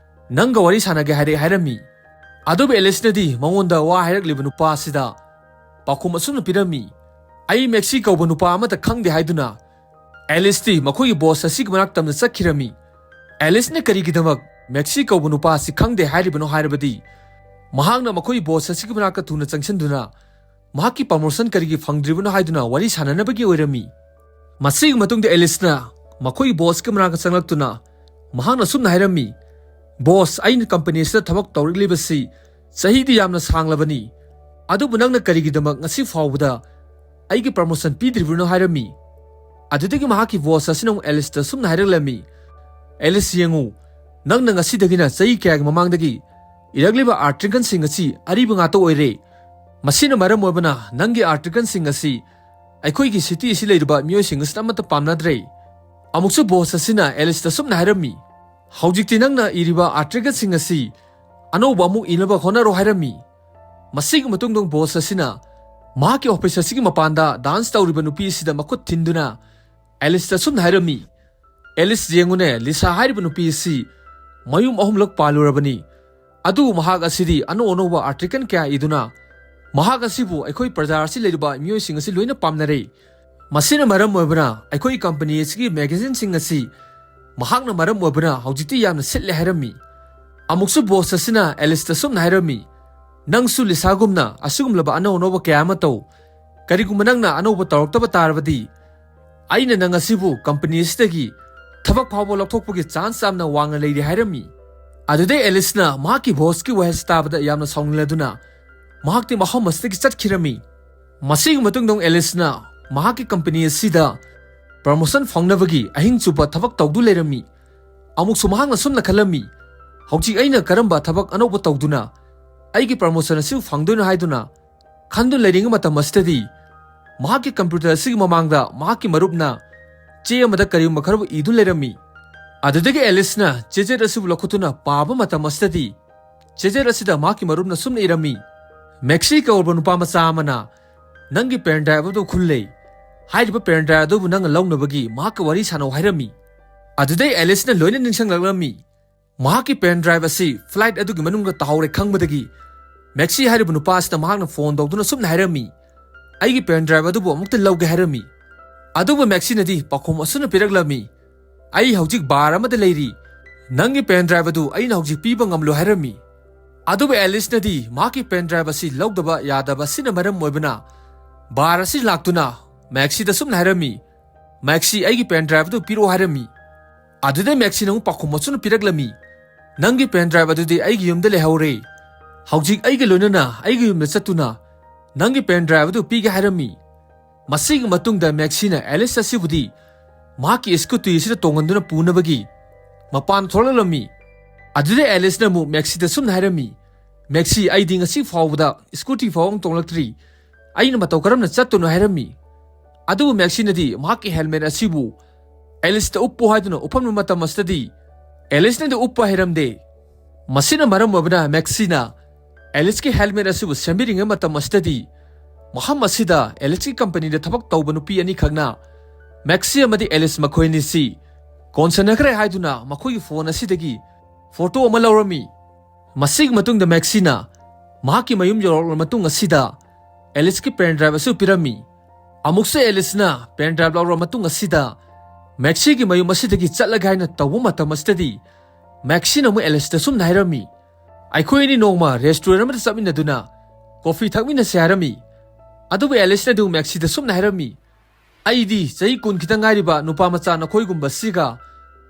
ꯅꯪꯒ ꯋꯥꯔꯤ ꯁꯥꯟꯅꯒꯦ ꯍꯥꯏꯔꯛꯑꯦ" ꯍꯥꯏꯔꯝꯃꯤ꯫ ꯑꯗꯨꯕꯨ ꯑꯦꯂꯤꯁꯅꯗꯤ ꯃꯉꯣꯟꯗ ꯋꯥ ꯍꯥꯏꯔꯛꯂꯤꯕ ꯅꯨꯄꯥ ꯑꯁꯤꯗ ꯄꯥꯎꯈꯨꯝ ꯑꯁꯨꯝꯅ ꯄꯤꯔꯝꯃꯤ, "ꯑꯩ ꯃꯦꯛꯁꯤ ꯀꯧꯕ ꯅꯨꯄꯥ ꯑꯃꯠꯇ ꯈꯪꯗꯦ" ꯍꯥꯏꯗꯨꯅ ꯑꯦꯂꯤꯁꯇꯤ ꯃꯈꯣꯏꯒꯤ ꯕꯣꯁ ꯑꯁꯤꯒꯤ ꯃꯅꯥꯛ ꯇꯝꯅ ꯆꯠꯈꯤꯔꯝꯃꯤ꯫ ꯑꯦꯂꯤꯁꯅ ꯀꯔꯤꯒꯤꯗꯃꯛ ꯃꯦꯛꯁꯤ ꯀꯧꯕ ꯅꯨꯄꯥ ꯑꯁꯤ ꯈꯪꯗꯦ ꯍꯥꯏꯔꯤꯕꯅꯣ ꯍꯥꯏꯔꯕꯗꯤ, ꯃꯍꯥꯛꯅ ꯃꯈꯣꯏꯒꯤ ꯕꯣꯁ ꯑꯁꯤꯒꯤ ꯃꯅꯥꯛꯇ ꯊꯨꯅ ꯆꯪꯁꯤꯟꯗꯨꯅ ꯃꯍꯥꯛꯀꯤ ꯄ꯭ꯔꯃꯣꯁꯟ ꯀꯔꯤꯒꯤ ꯐꯪꯗ꯭ꯔꯤꯕꯅꯣ ꯍꯥꯏꯗꯨꯅ ꯋꯥꯔꯤ ꯁꯥꯟꯅꯅꯕꯒꯤ ꯑꯣꯏꯔꯝꯃꯤ꯫ ꯃꯁꯤꯒꯤ ꯃꯇꯨꯡꯗ ꯑꯦꯂꯤꯁꯅ ꯃꯈꯣꯏꯒꯤ ꯕꯣꯁꯀꯤ ꯃꯅꯥꯛꯇ ꯆꯪꯂꯛꯇꯨꯅ ꯃꯍꯥꯛꯅ ꯁꯨꯝꯅ ꯍꯥꯏꯔꯝꯃꯤ, "ꯕꯣꯁ, ꯑꯩꯅ ꯀꯝꯄꯅꯤ ꯑꯁꯤꯗ ꯊꯕꯛ ꯇꯧꯔꯛꯂꯤꯕꯁꯤ ꯆꯍꯤꯗꯤ ꯌꯥꯝꯅ ꯁꯥꯡꯂꯕꯅꯤ, ꯑꯗꯨꯕꯨ ꯅꯪꯅ ꯀꯔꯤꯒꯤꯗꯃꯛ ꯉꯁꯤ ꯐꯥꯎꯕꯗ ꯑꯩꯒꯤ ꯄ꯭ꯔꯃꯣꯁꯟ ꯄꯤꯗ꯭ꯔꯤꯕꯅꯣ?" ꯍꯥꯏꯔꯝꯃꯤ꯫ ꯑꯗꯨꯗꯒꯤ ꯃꯍꯥꯛꯀꯤ ꯕꯣꯁ ꯑꯁꯤꯅ ꯑꯃꯨꯛ ꯑꯦꯂꯤꯁꯇ ꯁꯨꯝꯅ ꯍꯥꯏꯔꯛꯂꯝꯃꯤ, ꯑꯦꯂꯤꯁ, ꯌꯦꯡꯉꯨ, ꯅꯪꯅ ꯉꯁꯤꯗꯒꯤꯅ ꯆꯍꯤ ꯀꯌꯥꯒꯤ ꯃꯃꯥꯡꯗꯒꯤ ꯏꯔꯛꯂꯤꯕ ꯑꯥꯔꯇꯤꯀꯜꯁꯤꯡ ꯑꯁꯤ ꯑꯔꯤꯕ ꯉꯥꯛꯇ ꯑꯣꯏꯔꯦ꯫ ꯃꯁꯤꯅ ꯃꯔꯝ ꯑꯣꯏꯕꯅ ꯅꯪꯒꯤ ꯑꯥꯔꯇꯤꯀꯜꯁꯤꯡ ꯑꯁꯤ ꯑꯩꯈꯣꯏꯒꯤ ꯁꯤꯇꯤ ꯑꯁꯤ ꯂꯩꯔꯤꯕ ꯃꯤꯑꯣꯏꯁꯤꯡ ꯑꯁꯤꯅ ꯑꯃꯠꯇ ꯄꯥꯝꯅꯗ꯭ꯔꯦ꯫ ꯑꯃꯨꯛꯁꯨ ꯕꯣꯁ ꯑꯁꯤꯅ ꯑꯦꯂꯤꯁꯇ ꯁꯨꯝꯅ ꯍꯥꯏꯔꯝꯃꯤ, "ꯍꯧꯖꯤꯛꯇꯤ ꯅꯪꯅ ꯏꯔꯤꯕ ꯑꯥꯔꯇꯤꯀꯜꯁꯤꯡ ꯑꯁꯤ ꯑꯅꯧꯕ ꯑꯃꯨꯛ ꯏꯅꯕ ꯍꯣꯠꯅꯔꯣ" ꯍꯥꯏꯔꯝꯃꯤ꯫ ꯃꯁꯤꯒꯤ ꯃꯇꯨꯡꯗ ꯕꯣꯁ ꯑꯁꯤꯅ ꯃꯍꯥꯛꯀꯤ ꯑꯣꯐꯤꯁ ꯑꯁꯤꯒꯤ ꯃꯄꯥꯟꯗ ꯗꯥꯟꯁ ꯇꯧꯔꯤꯕ ꯅꯨꯄꯤ ꯑꯁꯤꯗ ꯃꯈꯨꯠ ꯊꯤꯟꯗꯨꯅ ꯑꯦꯂꯤꯁꯇ ꯁꯨꯝꯅ ꯍꯥꯏꯔꯝꯃꯤ, "ꯑꯦꯂꯤꯁ, ꯌꯦꯡꯉꯨꯅꯦ, ꯂꯤꯁꯥ ꯍꯥꯏꯔꯤꯕ ꯅꯨꯄꯤ ꯑꯁꯤ ꯃꯌꯨꯝ ꯑꯍꯨꯝꯂꯛ ꯄꯥꯜꯂꯨꯔꯕꯅꯤ꯫ ꯑꯗꯨꯕꯨ ꯃꯍꯥꯛ ꯑꯁꯤꯗꯤ ꯑꯅꯧ ꯑꯅꯧꯕ ꯑꯥꯔꯇꯤꯀꯜ ꯀꯌꯥ ꯏꯗꯨꯅ ꯃꯍꯥꯛ ꯑꯁꯤꯕꯨ ꯑꯩꯈꯣꯏ ꯄ꯭ꯔꯖꯥ ꯑꯁꯤ ꯂꯩꯔꯤꯕ ꯃꯤꯑꯣꯏꯁꯤꯡ ꯑꯁꯤ ꯂꯣꯏꯅ ꯄꯥꯝꯅꯔꯦ꯫ ꯃꯁꯤꯅ ꯃꯔꯝ ꯑꯣꯏꯕꯅ ꯑꯩꯈꯣꯏ ꯀꯝꯄꯅꯤ ꯑꯁꯤꯒꯤ ꯃꯦꯒꯥꯖꯤꯟꯁꯤꯡ ꯑꯁꯤ ꯃꯍꯥꯛꯅ ꯃꯔꯝ ꯑꯣꯏꯕꯅ ꯍꯧꯖꯤꯛꯇꯤ ꯌꯥꯝꯅ ꯁꯤꯠꯂꯦ" ꯍꯥꯏꯔꯝꯃꯤ꯫ ꯑꯃꯨꯛꯁꯨ ꯕꯣꯁ ꯑꯁꯤꯅ ꯑꯦꯂꯤꯁꯇ ꯁꯨꯝꯅ ꯍꯥꯏꯔꯝꯃꯤ, "ꯅꯪꯁꯨ ꯂꯤꯁꯥꯒꯨꯝꯅ ꯑꯁꯤꯒꯨꯝꯂꯕ ꯑꯅꯧ ꯑꯅꯧꯕ ꯀꯌꯥ ꯑꯃ ꯇꯧ꯫ ꯀꯔꯤꯒꯨꯝꯕ ꯅꯪꯅ ꯑꯅꯧꯕ ꯇꯧꯔꯛꯇꯕ ꯇꯥꯔꯕꯗꯤ ꯑꯩꯅ ꯅꯪ ꯑꯁꯤꯕꯨ ꯀꯝꯄꯅꯤ ꯑꯁꯤꯗꯒꯤ ꯊꯕꯛ ꯐꯥꯎꯕ ꯂꯧꯊꯣꯛꯄꯒꯤ ꯆꯥꯟꯁ ꯌꯥꯝꯅ ꯋꯥꯡꯅ ꯂꯩꯔꯤ" ꯍꯥꯏꯔꯝꯃꯤ꯫ ꯑꯗꯨꯗꯩ ꯑꯦꯂꯤꯁꯅ ꯃꯍꯥꯛꯀꯤ ꯕꯣꯁꯀꯤ ꯋꯥꯍꯩ ꯑꯁꯤ ꯇꯥꯕꯗ ꯌꯥꯝꯅ ꯁꯥꯎꯅꯤꯡꯂꯗꯨꯅ ꯃꯍꯥꯛꯇꯤ ꯃꯐꯝ ꯑꯁꯤꯗꯒꯤ ꯆꯠꯈꯤꯔꯝꯃꯤ꯫ ꯃꯁꯤꯒꯤ ꯃꯇꯨꯡꯗ ꯑꯃꯨꯛ ꯑꯦꯂꯤꯁꯅ ꯃꯍꯥꯛꯀꯤ ꯀꯝꯄꯅꯤ ꯑꯁꯤꯗ ꯄ꯭ꯔꯃꯣꯁꯟ ꯐꯪꯅꯕꯒꯤ ꯑꯍꯤꯡ ꯆꯨꯞꯄ ꯊꯕꯛ ꯇꯧꯗꯨ ꯂꯩꯔꯝꯃꯤ꯫ ꯑꯃꯨꯛꯁꯨ ꯃꯍꯥꯛꯅ ꯁꯨꯝꯅ ꯈꯜꯂꯝꯃꯤ, "ꯍꯧꯖꯤꯛ ꯑꯩꯅ ꯀꯔꯝꯕ ꯊꯕꯛ ꯑꯅꯧꯕ ꯇꯧꯗꯨꯅ ꯑꯩꯒꯤ ꯄ꯭ꯔꯃꯣꯁꯟ ꯑꯁꯤꯕꯨ ꯐꯪꯗꯣꯏꯅꯣ?" ꯍꯥꯏꯗꯨꯅ ꯈꯟꯗꯨꯅ ꯂꯩꯔꯤꯉꯩ ꯃꯇꯝ ꯑꯁꯤꯗꯗꯤ ꯃꯍꯥꯛꯀꯤ ꯀꯝꯄ꯭ꯌꯨꯇꯔ ꯑꯁꯤꯒꯤ ꯃꯃꯥꯡꯗ ꯃꯍꯥꯛꯀꯤ ꯃꯔꯨꯞꯅ ꯆꯦ ꯑꯃꯗ ꯀꯔꯤꯒꯨꯝꯕ ꯈꯔꯕꯨ ꯏꯗꯨꯅ ꯂꯩꯔꯝꯃꯤ꯫ ꯑꯗꯨꯗꯒꯤ ꯑꯦꯂꯤꯁꯅ ꯆꯦꯖꯦꯠ ꯑꯁꯤꯕꯨ ꯂꯧꯈꯠꯇꯨꯅ ꯄꯥꯕ ꯃꯇꯝ ꯑꯁꯤꯗꯗꯤ ꯆꯦꯖꯦꯠ ꯑꯁꯤꯗ ꯃꯍꯥꯛꯀꯤ ꯃꯔꯨꯞꯅ ꯁꯨꯝꯅ ꯏꯔꯝꯃꯤ, "ꯃꯦꯛꯁꯤ ꯀꯧꯔꯕ ꯅꯨꯄꯥ ꯃꯆꯥ ꯑꯃꯅ ꯅꯪꯒꯤ ꯄꯦꯟ ꯗ꯭ꯔꯥꯏꯚ ꯑꯗꯨ ꯈꯨꯜꯂꯦ꯫ ꯍꯥꯏꯔꯤꯕ ꯄꯦꯟ ꯗ꯭ꯔꯥꯏꯚ ꯑꯗꯨꯕꯨ ꯅꯪꯅ ꯂꯧꯅꯕꯒꯤ ꯃꯍꯥꯛꯀ ꯋꯥꯔꯤ ꯁꯥꯟꯅꯧ" ꯍꯥꯏꯔꯝꯃꯤ꯫ ꯑꯗꯨꯗꯩ ꯑꯦꯂꯤꯁꯅ ꯂꯣꯏꯅ ꯅꯤꯡꯁꯤꯡꯂꯛꯂꯝꯃꯤ꯫ ꯃꯍꯥꯛꯀꯤ ꯄꯦꯟ ꯗ꯭ꯔꯥꯏꯚ ꯑꯁꯤ ꯐ꯭ꯂꯥꯏꯠ ꯑꯗꯨꯒꯤ ꯃꯅꯨꯡꯗ ꯇꯥꯍꯧꯔꯦ ꯈꯪꯕꯗꯒꯤ ꯃꯦꯛꯁꯤ ꯍꯥꯏꯔꯤꯕ ꯅꯨꯄꯥ ꯑꯁꯤꯗ ꯃꯍꯥꯛꯅ ꯐꯣꯟ ꯇꯧꯗꯨꯅ ꯁꯨꯝꯅ ꯍꯥꯏꯔꯝꯃꯤ, "ꯑꯩꯒꯤ ꯄꯦꯟ ꯗ꯭ꯔꯥꯏꯚ ꯑꯗꯨꯕꯨ ꯑꯃꯨꯛꯇ ꯂꯧꯒꯦ" ꯍꯥꯏꯔꯝꯃꯤ꯫ ꯑꯗꯨꯕꯨ ꯃꯦꯛꯁꯤꯅꯗꯤ ꯄꯥꯎꯈꯨꯝ ꯑꯁꯨꯝꯅ ꯄꯤꯔꯛꯂꯝꯃꯤ, "ꯑꯩ ꯍꯧꯖꯤꯛ ꯕꯥꯔ ꯑꯃꯗ ꯂꯩꯔꯤ, ꯅꯪꯒꯤ ꯄꯦꯟ ꯗ꯭ꯔꯥꯏꯚ ꯑꯗꯨ ꯑꯩꯅ ꯍꯧꯖꯤꯛ ꯄꯤꯕ ꯉꯝꯂꯣꯏ" ꯍꯥꯏꯔꯝꯃꯤ꯫ ꯑꯗꯨꯕꯨ ꯑꯦꯂꯤꯁꯅꯗꯤ ꯃꯍꯥꯛꯀꯤ ꯄꯦꯟ ꯗ꯭ꯔꯥꯏꯚ ꯑꯁꯤ ꯂꯧꯗꯕ ꯌꯥꯗꯕ ꯑꯁꯤꯅ ꯃꯔꯝ ꯑꯣꯏꯕꯅ ꯕꯥꯔ ꯑꯁꯤ ꯂꯥꯛꯇꯨꯅ ꯃꯦꯛꯁꯤꯗ ꯁꯨꯝꯅ ꯍꯥꯏꯔꯝꯃꯤ, "ꯃꯦꯛꯁꯤ, ꯑꯩꯒꯤ ꯄꯦꯟ ꯗ꯭ꯔꯥꯏꯚ ꯑꯗꯨ ꯄꯤꯔꯛꯑꯣ" ꯍꯥꯏꯔꯝꯃꯤ꯫ ꯑꯗꯨꯗꯩ ꯃꯦꯛꯁꯤꯅ ꯑꯃꯨꯛ ꯄꯥꯎꯈꯨꯝ ꯑꯁꯨꯝꯅ ꯄꯤꯔꯛꯂꯝꯃꯤ, "ꯅꯪꯒꯤ ꯄꯦꯟ ꯗ꯭ꯔꯥꯏꯚ ꯑꯗꯨꯗꯤ ꯑꯩꯒꯤ ꯌꯨꯝꯗ ꯂꯩꯍꯧꯔꯦ꯫ ꯍꯧꯖꯤꯛ ꯑꯩꯒ ꯂꯣꯏꯅꯅ ꯑꯩꯒꯤ ꯌꯨꯝꯗ ꯆꯠꯇꯨꯅ ꯅꯪꯒꯤ ꯄꯦꯟ ꯗ꯭ꯔꯥꯏꯚ ꯑꯗꯨ ꯄꯤꯒꯦ" ꯍꯥꯏꯔꯝꯃꯤ꯫ ꯃꯁꯤꯒꯤ ꯃꯇꯨꯡꯗ ꯃꯦꯛꯁꯤꯅ ꯑꯦꯂꯤꯁ ꯑꯁꯤꯕꯨꯗꯤ ꯃꯍꯥꯛꯀꯤ ꯁ꯭ꯀꯨꯇꯤ ꯑꯁꯤꯗ ꯇꯣꯡꯍꯟꯗꯨꯅ ꯄꯨꯅꯕꯒꯤ ꯃꯄꯥꯟ ꯊꯣꯛꯂꯛꯂꯝꯃꯤ꯫ ꯑꯗꯨꯗ ꯑꯦꯂꯤꯁꯅ ꯑꯃꯨꯛ ꯃꯦꯛꯁꯤꯗ ꯁꯨꯝꯅ ꯍꯥꯏꯔꯝꯃꯤ, "ꯃꯦꯛꯁꯤ, ꯑꯩꯗꯤ ꯉꯁꯤ ꯐꯥꯎꯕꯗ ꯁ꯭ꯀꯨꯇꯤ ꯐꯥꯎꯕ ꯑꯃꯨꯛ ꯇꯣꯡꯂꯛꯇ꯭ꯔꯤ꯫ ꯑꯩꯅ ꯃꯇꯧ ꯀꯔꯝꯅ ꯆꯠꯇꯣꯏꯅꯣ?" ꯍꯥꯏꯔꯝꯃꯤ꯫ ꯑꯗꯨꯕꯨ ꯃꯦꯛꯁꯤꯅꯗꯤ ꯃꯍꯥꯛꯀꯤ ꯍꯦꯜꯃꯦꯠ ꯑꯁꯤꯕꯨ ꯑꯦꯂꯤꯁꯇ ꯎꯞꯄꯨ ꯍꯥꯏꯗꯨꯅ ꯎꯞꯍꯟꯕ ꯃꯇꯝ ꯑꯁꯤꯗꯗꯤ ꯑꯦꯂꯤꯁꯅꯗꯤ ꯎꯞꯄ ꯍꯩꯔꯝꯗꯦ꯫ ꯃꯁꯤꯅ ꯃꯔꯝ ꯑꯣꯏꯕꯅ ꯃꯦꯛꯁꯤꯅ ꯑꯦꯂꯤꯁꯀꯤ ꯍꯦꯜꯃꯦꯠ ꯑꯁꯤꯕꯨ ꯁꯦꯝꯕꯤꯔꯤꯉꯩ ꯃꯇꯝ ꯑꯁꯤꯗꯗꯤ ꯃꯐꯝ ꯑꯁꯤꯗ ꯑꯦꯂꯤꯁꯀꯤ ꯀꯝꯄꯅꯤꯗ ꯊꯕꯛ ꯇꯧꯕ ꯅꯨꯄꯤ ꯑꯅꯤꯈꯛꯅ ꯃꯦꯛꯁꯤ ꯑꯃꯗꯤ ꯑꯦꯂꯤꯁ ꯃꯈꯣꯏ ꯑꯅꯤꯁꯤ ꯀꯣꯟꯁꯤꯟꯅꯈ꯭ꯔꯦ ꯍꯥꯏꯗꯨꯅ ꯃꯈꯣꯏꯒꯤ ꯐꯣꯟ ꯑꯁꯤꯗꯒꯤ ꯐꯣꯇꯣ ꯑꯃ ꯂꯧꯔꯝꯃꯤ꯫ ꯃꯁꯤꯒꯤ ꯃꯇꯨꯡꯗ ꯃꯦꯛꯁꯤꯅ ꯃꯍꯥꯛꯀꯤ ꯃꯌꯨꯝ ꯌꯧꯔꯛꯂꯕ ꯃꯇꯨꯡ ꯑꯁꯤꯗ ꯑꯦꯂꯤꯁꯀꯤ ꯄꯦꯟ ꯗ꯭ꯔꯥꯏꯚ ꯑꯁꯤ ꯄꯤꯔꯝꯃꯤ꯫ ꯑꯃꯨꯛꯁꯨ ꯑꯦꯂꯤꯁꯅ ꯄꯦꯟ ꯗ꯭ꯔꯥꯏꯚ ꯂꯧꯔꯕ ꯃꯇꯨꯡ ꯑꯁꯤꯗ ꯃꯦꯛꯁꯤꯒꯤ ꯃꯌꯨꯝ ꯑꯁꯤꯗꯒꯤ ꯆꯠꯂꯒꯦ ꯍꯥꯏꯅ ꯇꯧꯕ ꯃꯇꯝ ꯑꯁꯤꯗꯗꯤ ꯃꯦꯛꯁꯤꯅ ꯑꯃꯨꯛ ꯑꯦꯂꯤꯁꯇ ꯁꯨꯝꯅ ꯍꯥꯏꯔꯝꯃꯤ, "ꯑꯩꯈꯣꯏ ꯑꯅꯤ ꯅꯣꯡꯃ ꯔꯦꯁꯇꯨꯔꯦꯟ ꯑꯃꯗ ꯆꯠꯃꯤꯟꯅꯗꯨꯅ ꯀꯣꯐꯤ ꯊꯛꯃꯤꯟꯅꯁꯦ" ꯍꯥꯏꯔꯝꯃꯤ꯫ ꯑꯗꯨꯕꯨ ꯑꯦꯂꯤꯁꯅ ꯑꯗꯨ ꯃꯦꯛꯁꯤꯗ ꯁꯨꯝꯅ ꯍꯥꯏꯔꯝꯃꯤ, "ꯑꯩꯗꯤ ꯆꯍꯤ ꯀꯨꯟ ꯈꯤꯇꯪ ꯉꯥꯏꯔꯤꯕ ꯅꯨꯄꯥ ꯃꯆꯥ ꯅꯈꯣꯏꯒꯨꯝꯕꯁꯤꯒ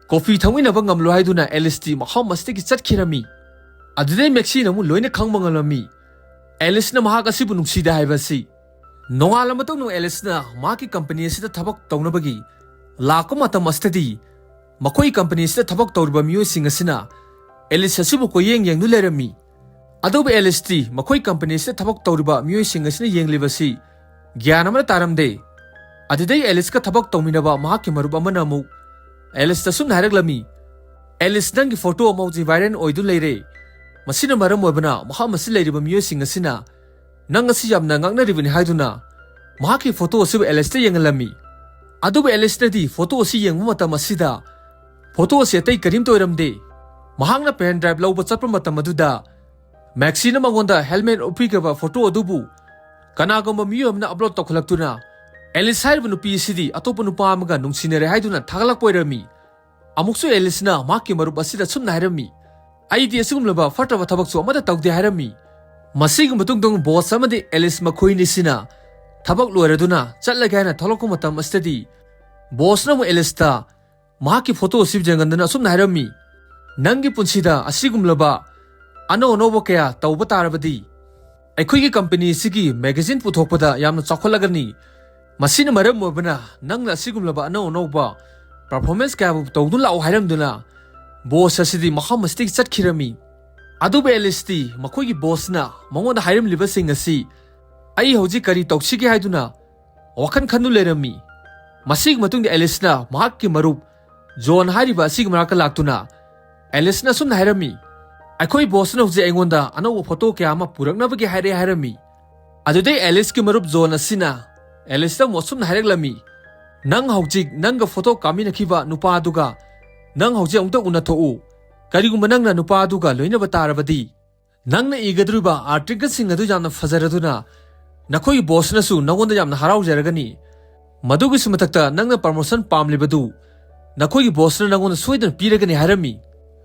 ꯀꯣꯐꯤ ꯊꯛꯃꯤꯟꯅꯕ ꯉꯝꯂꯣꯏ" ꯍꯥꯏꯗꯨꯅ ꯑꯦꯂꯤꯁꯇꯤ ꯃꯐꯝ ꯑꯁꯤꯗꯒꯤ ꯆꯠꯈꯤꯔꯝꯃꯤ꯫ ꯑꯗꯨꯗꯩ ꯃꯦꯛꯁꯤꯅ ꯑꯃꯨꯛ ꯂꯣꯏꯅ ꯈꯪꯕ ꯉꯝꯂꯝꯃꯤ ꯑꯦꯂꯤꯁꯅ ꯃꯍꯥꯛ ꯑꯁꯤꯕꯨ ꯅꯨꯡꯁꯤꯗꯦ ꯍꯥꯏꯕ ꯑꯁꯤ꯫ ꯅꯣꯡꯉꯥꯜꯂ ꯃꯇꯨꯡꯗ ꯑꯦꯂꯤꯁꯅ ꯃꯍꯥꯛꯀꯤ ꯀꯝꯄꯅꯤ ꯑꯁꯤꯗ ꯊꯕꯛ ꯇꯧꯅꯕꯒꯤ ꯂꯥꯛꯄ ꯃꯇꯝ ꯑꯁꯤꯗꯗꯤ ꯃꯈꯣꯏ ꯀꯝꯄꯅꯤ ꯑꯁꯤꯗ ꯊꯕꯛ ꯇꯧꯔꯤꯕ ꯃꯤꯑꯣꯏꯁꯤꯡ ꯑꯁꯤꯅ ꯑꯦꯂꯤꯁ ꯑꯁꯤꯕꯨ ꯀꯣꯏꯌꯦꯡ ꯌꯦꯡꯗꯨꯅ ꯂꯩꯔꯝꯃꯤ꯫ ꯑꯗꯨꯕꯨ ꯑꯦꯂꯤꯁꯇꯤ ꯃꯈꯣꯏ ꯀꯝꯄꯅꯤ ꯑꯁꯤꯗ ꯊꯕꯛ ꯇꯧꯔꯤꯕ ꯃꯤꯑꯣꯏꯁꯤꯡ ꯑꯁꯤꯅ ꯌꯦꯡꯂꯤꯕꯁꯤ ꯒ꯭ꯌꯥꯟ ꯑꯃꯠꯇ ꯇꯥꯔꯝꯗꯦ꯫ ꯑꯗꯨꯗꯩ ꯑꯦꯂꯤꯁꯀ ꯊꯕꯛ ꯇꯧꯃꯤꯟꯅꯕ ꯃꯍꯥꯛꯀꯤ ꯃꯔꯨꯞ ꯑꯃꯅ ꯑꯃꯨꯛ ꯑꯦꯂꯤꯁꯇ ꯁꯨꯝꯅ ꯍꯥꯏꯔꯛꯂꯝꯃꯤ, "ꯑꯦꯂꯤꯁ, ꯅꯪꯒꯤ ꯐꯣꯇꯣ ꯑꯃ ꯍꯧꯖꯤꯛ ꯚꯥꯏꯔꯦꯜ ꯑꯣꯏꯗꯨꯅ ꯂꯩꯔꯦ꯫ ꯃꯁꯤꯅ ꯃꯔꯝ ꯑꯣꯏꯕꯅ ꯃꯐꯝ ꯑꯁꯤ ꯂꯩꯔꯤꯕ ꯃꯤꯑꯣꯏꯁꯤꯡ ꯑꯁꯤꯅ ꯅꯪ ꯑꯁꯤ ꯌꯥꯝꯅ ꯉꯥꯡꯅꯔꯤꯕꯅꯤ" ꯍꯥꯏꯗꯨꯅ ꯃꯍꯥꯛꯀꯤ ꯐꯣꯇꯣ ꯑꯁꯤꯕꯨ ꯑꯦꯂꯤꯁꯇ ꯌꯦꯡꯍꯜꯂꯝꯃꯤ꯫ ꯑꯗꯨꯕꯨ ꯑꯦꯂꯤꯁꯅꯗꯤ ꯐꯣꯇꯣ ꯑꯁꯤ ꯌꯦꯡꯕ ꯃꯇꯝ ꯑꯁꯤꯗ ꯐꯣꯇꯣ ꯑꯁꯤ ꯑꯇꯩ ꯀꯔꯤꯝꯇ ꯑꯣꯏꯔꯝꯗꯦ꯫ ꯃꯍꯥꯛꯅ ꯄꯦꯟ ꯗ꯭ꯔꯥꯏꯚ ꯂꯧꯕ ꯆꯠꯄ ꯃꯇꯝ ꯑꯗꯨꯗ ꯃꯦꯛꯁꯤꯅ ꯃꯉꯣꯟꯗ ꯍꯦꯜꯃꯦꯠ ꯎꯞꯄꯤꯈ꯭ꯔꯕ ꯐꯣꯇꯣ ꯑꯗꯨꯕꯨ ꯀꯅꯥꯒꯨꯝꯕ ꯃꯤꯑꯣꯏ ꯑꯃꯅ ꯑꯞꯂꯣꯗ ꯇꯧꯈꯠꯂꯛꯇꯨꯅ ꯑꯦꯂꯤꯁ ꯍꯥꯏꯔꯤꯕ ꯅꯨꯄꯤ ꯑꯁꯤꯗꯤ ꯑꯇꯣꯞꯄ ꯅꯨꯄꯥ ꯑꯃꯒ ꯅꯨꯡꯁꯤꯅꯔꯦ ꯍꯥꯏꯗꯨꯅ ꯊꯥꯒꯠꯂꯛꯄ ꯑꯣꯏꯔꯝꯃꯤ꯫ ꯑꯃꯨꯛꯁꯨ ꯑꯦꯂꯤꯁꯅ ꯃꯍꯥꯛꯀꯤ ꯃꯔꯨꯞ ꯑꯁꯤꯗ ꯁꯨꯝꯅ ꯍꯥꯏꯔꯝꯃꯤ, "ꯑꯩꯗꯤ ꯑꯁꯤꯒꯨꯝꯂꯕ ꯐꯠꯇꯕ ꯊꯕꯛꯁꯨ ꯑꯃꯠꯇ ꯇꯧꯗꯦ" ꯍꯥꯏꯔꯝꯃꯤ꯫ ꯃꯁꯤꯒꯤ ꯃꯇꯨꯡꯗ ꯕꯣꯁ ꯑꯃꯗꯤ ꯑꯦꯂꯤꯁ ꯃꯈꯣꯏꯅꯤꯁꯤꯅ ꯊꯕꯛ ꯂꯣꯏꯔꯗꯨꯅ ꯆꯠꯂꯒꯦ ꯍꯥꯏꯅ ꯊꯣꯛꯂꯛꯄ ꯃꯇꯝ ꯑꯁꯤꯗꯗꯤ ꯕꯣꯁꯅ ꯑꯃꯨꯛ ꯑꯦꯂꯤꯁꯇ ꯃꯍꯥꯛꯀꯤ ꯐꯣꯇꯣ ꯑꯁꯤ ꯌꯦꯡꯍꯟꯗꯨꯅ ꯑꯁꯨꯝꯅ ꯍꯥꯏꯔꯝꯃꯤ, "ꯅꯪꯒꯤ ꯄꯨꯟꯁꯤꯗ ꯑꯁꯤꯒꯨꯝꯂꯕ ꯑꯅꯧ ꯑꯅꯧꯕ ꯀꯌꯥ ꯇꯧꯕ ꯇꯥꯔꯕꯗꯤ ꯑꯩꯈꯣꯏꯒꯤ ꯀꯝꯄꯅꯤ ꯑꯁꯤꯒꯤ ꯃꯦꯒꯥꯖꯤꯟ ꯄꯨꯊꯣꯛꯄꯗ ꯌꯥꯝꯅ ꯆꯥꯎꯈꯠꯂꯒꯅꯤ꯫ ꯃꯁꯤꯅ ꯃꯔꯝ ꯑꯣꯏꯕꯅ ꯅꯪꯅ ꯑꯁꯤꯒꯨꯝꯂꯕ ꯑꯅꯧ ꯑꯅꯧꯕ ꯄꯔꯐꯣꯔꯃꯦꯟꯁ ꯀꯌꯥꯕꯨ ꯇꯧꯗꯨꯅ ꯂꯥꯛꯎ" ꯍꯥꯏꯔꯝꯗꯨꯅ ꯕꯣꯁ ꯑꯁꯤꯗꯤ ꯃꯐꯝ ꯑꯁꯤꯗꯒꯤ ꯆꯠꯈꯤꯔꯝꯃꯤ꯫ ꯑꯗꯨꯕꯨ ꯑꯦꯂꯤꯁꯇꯤ ꯃꯈꯣꯏꯒꯤ ꯕꯣꯁꯅ ꯃꯉꯣꯟꯗ ꯍꯥꯏꯔꯝꯂꯤꯕꯁꯤꯡ ꯑꯁꯤ ꯑꯩ ꯍꯧꯖꯤꯛ ꯀꯔꯤ ꯇꯧꯁꯤꯒꯦ ꯍꯥꯏꯗꯨꯅ ꯋꯥꯈꯜ ꯈꯟꯗꯨ ꯂꯩꯔꯝꯃꯤ꯫ ꯃꯁꯤꯒꯤ ꯃꯇꯨꯡꯗ ꯑꯦꯂꯤꯁꯅ ꯃꯍꯥꯛꯀꯤ ꯃꯔꯨꯞ ꯖꯣꯟ ꯍꯥꯏꯔꯤꯕ ꯑꯁꯤꯒꯤ ꯃꯅꯥꯛꯇ ꯂꯥꯛꯇꯨꯅ ꯑꯦꯂꯤꯁꯅ ꯑꯁꯨꯝꯅ ꯍꯥꯏꯔꯝꯃꯤ, "ꯑꯩꯈꯣꯏ ꯕꯣꯁꯅ ꯍꯧꯖꯤꯛ ꯑꯩꯉꯣꯟꯗ ꯑꯅꯧꯕ ꯐꯣꯇꯣ ꯀꯌꯥ ꯑꯃ ꯄꯨꯔꯛꯅꯕꯒꯤ ꯍꯥꯏꯔꯛꯑꯦ" ꯍꯥꯏꯔꯝꯃꯤ꯫ ꯑꯗꯨꯗꯩ ꯑꯦꯂꯤꯁꯀꯤ ꯃꯔꯨꯞ ꯖꯣꯟ ꯑꯁꯤꯅ ꯑꯦꯂꯤꯁꯇ ꯑꯃꯨꯛ ꯑꯁꯨꯝꯅ ꯍꯥꯏꯔꯛꯂꯝꯃꯤ, "ꯅꯪ ꯍꯧꯖꯤꯛ ꯅꯪꯒ ꯐꯣꯇꯣ ꯀꯥꯞꯃꯤꯟꯅꯈꯤꯕ ꯅꯨꯄꯥ ꯑꯗꯨꯒ ꯅꯪ ꯍꯧꯖꯤꯛ ꯑꯃꯨꯛꯇ ꯎꯅꯊꯣꯛꯎ꯫ ꯀꯔꯤꯒꯨꯝꯕ ꯅꯪꯅ ꯅꯨꯄꯥ ꯑꯗꯨꯒ ꯂꯣꯏꯅꯕ ꯇꯥꯔꯕꯗꯤ, ꯅꯪꯅ ꯏꯒꯗꯧꯔꯤꯕ ꯑꯥꯔꯇꯤꯀꯜꯁꯤꯡ ꯑꯗꯨ ꯌꯥꯝꯅ ꯐꯖꯔꯗꯨꯅ ꯅꯈꯣꯏꯒꯤ ꯕꯣꯁꯅꯁꯨ ꯅꯉꯣꯟꯗ ꯌꯥꯝꯅ ꯍꯔꯥꯎꯖꯔꯒꯅꯤ꯫ ꯃꯗꯨꯒꯤꯁꯨ ꯃꯊꯛꯇ ꯅꯪꯅ ꯄ꯭ꯔꯃꯣꯁꯟ ꯄꯥꯝꯂꯤꯕꯗꯨ ꯅꯈꯣꯏꯒꯤ ꯕꯣꯁꯅ ꯅꯉꯣꯟꯗ ꯁꯣꯏꯗꯅ ꯄꯤꯔꯒꯅꯤ" ꯍꯥꯏꯔꯝꯃꯤ꯫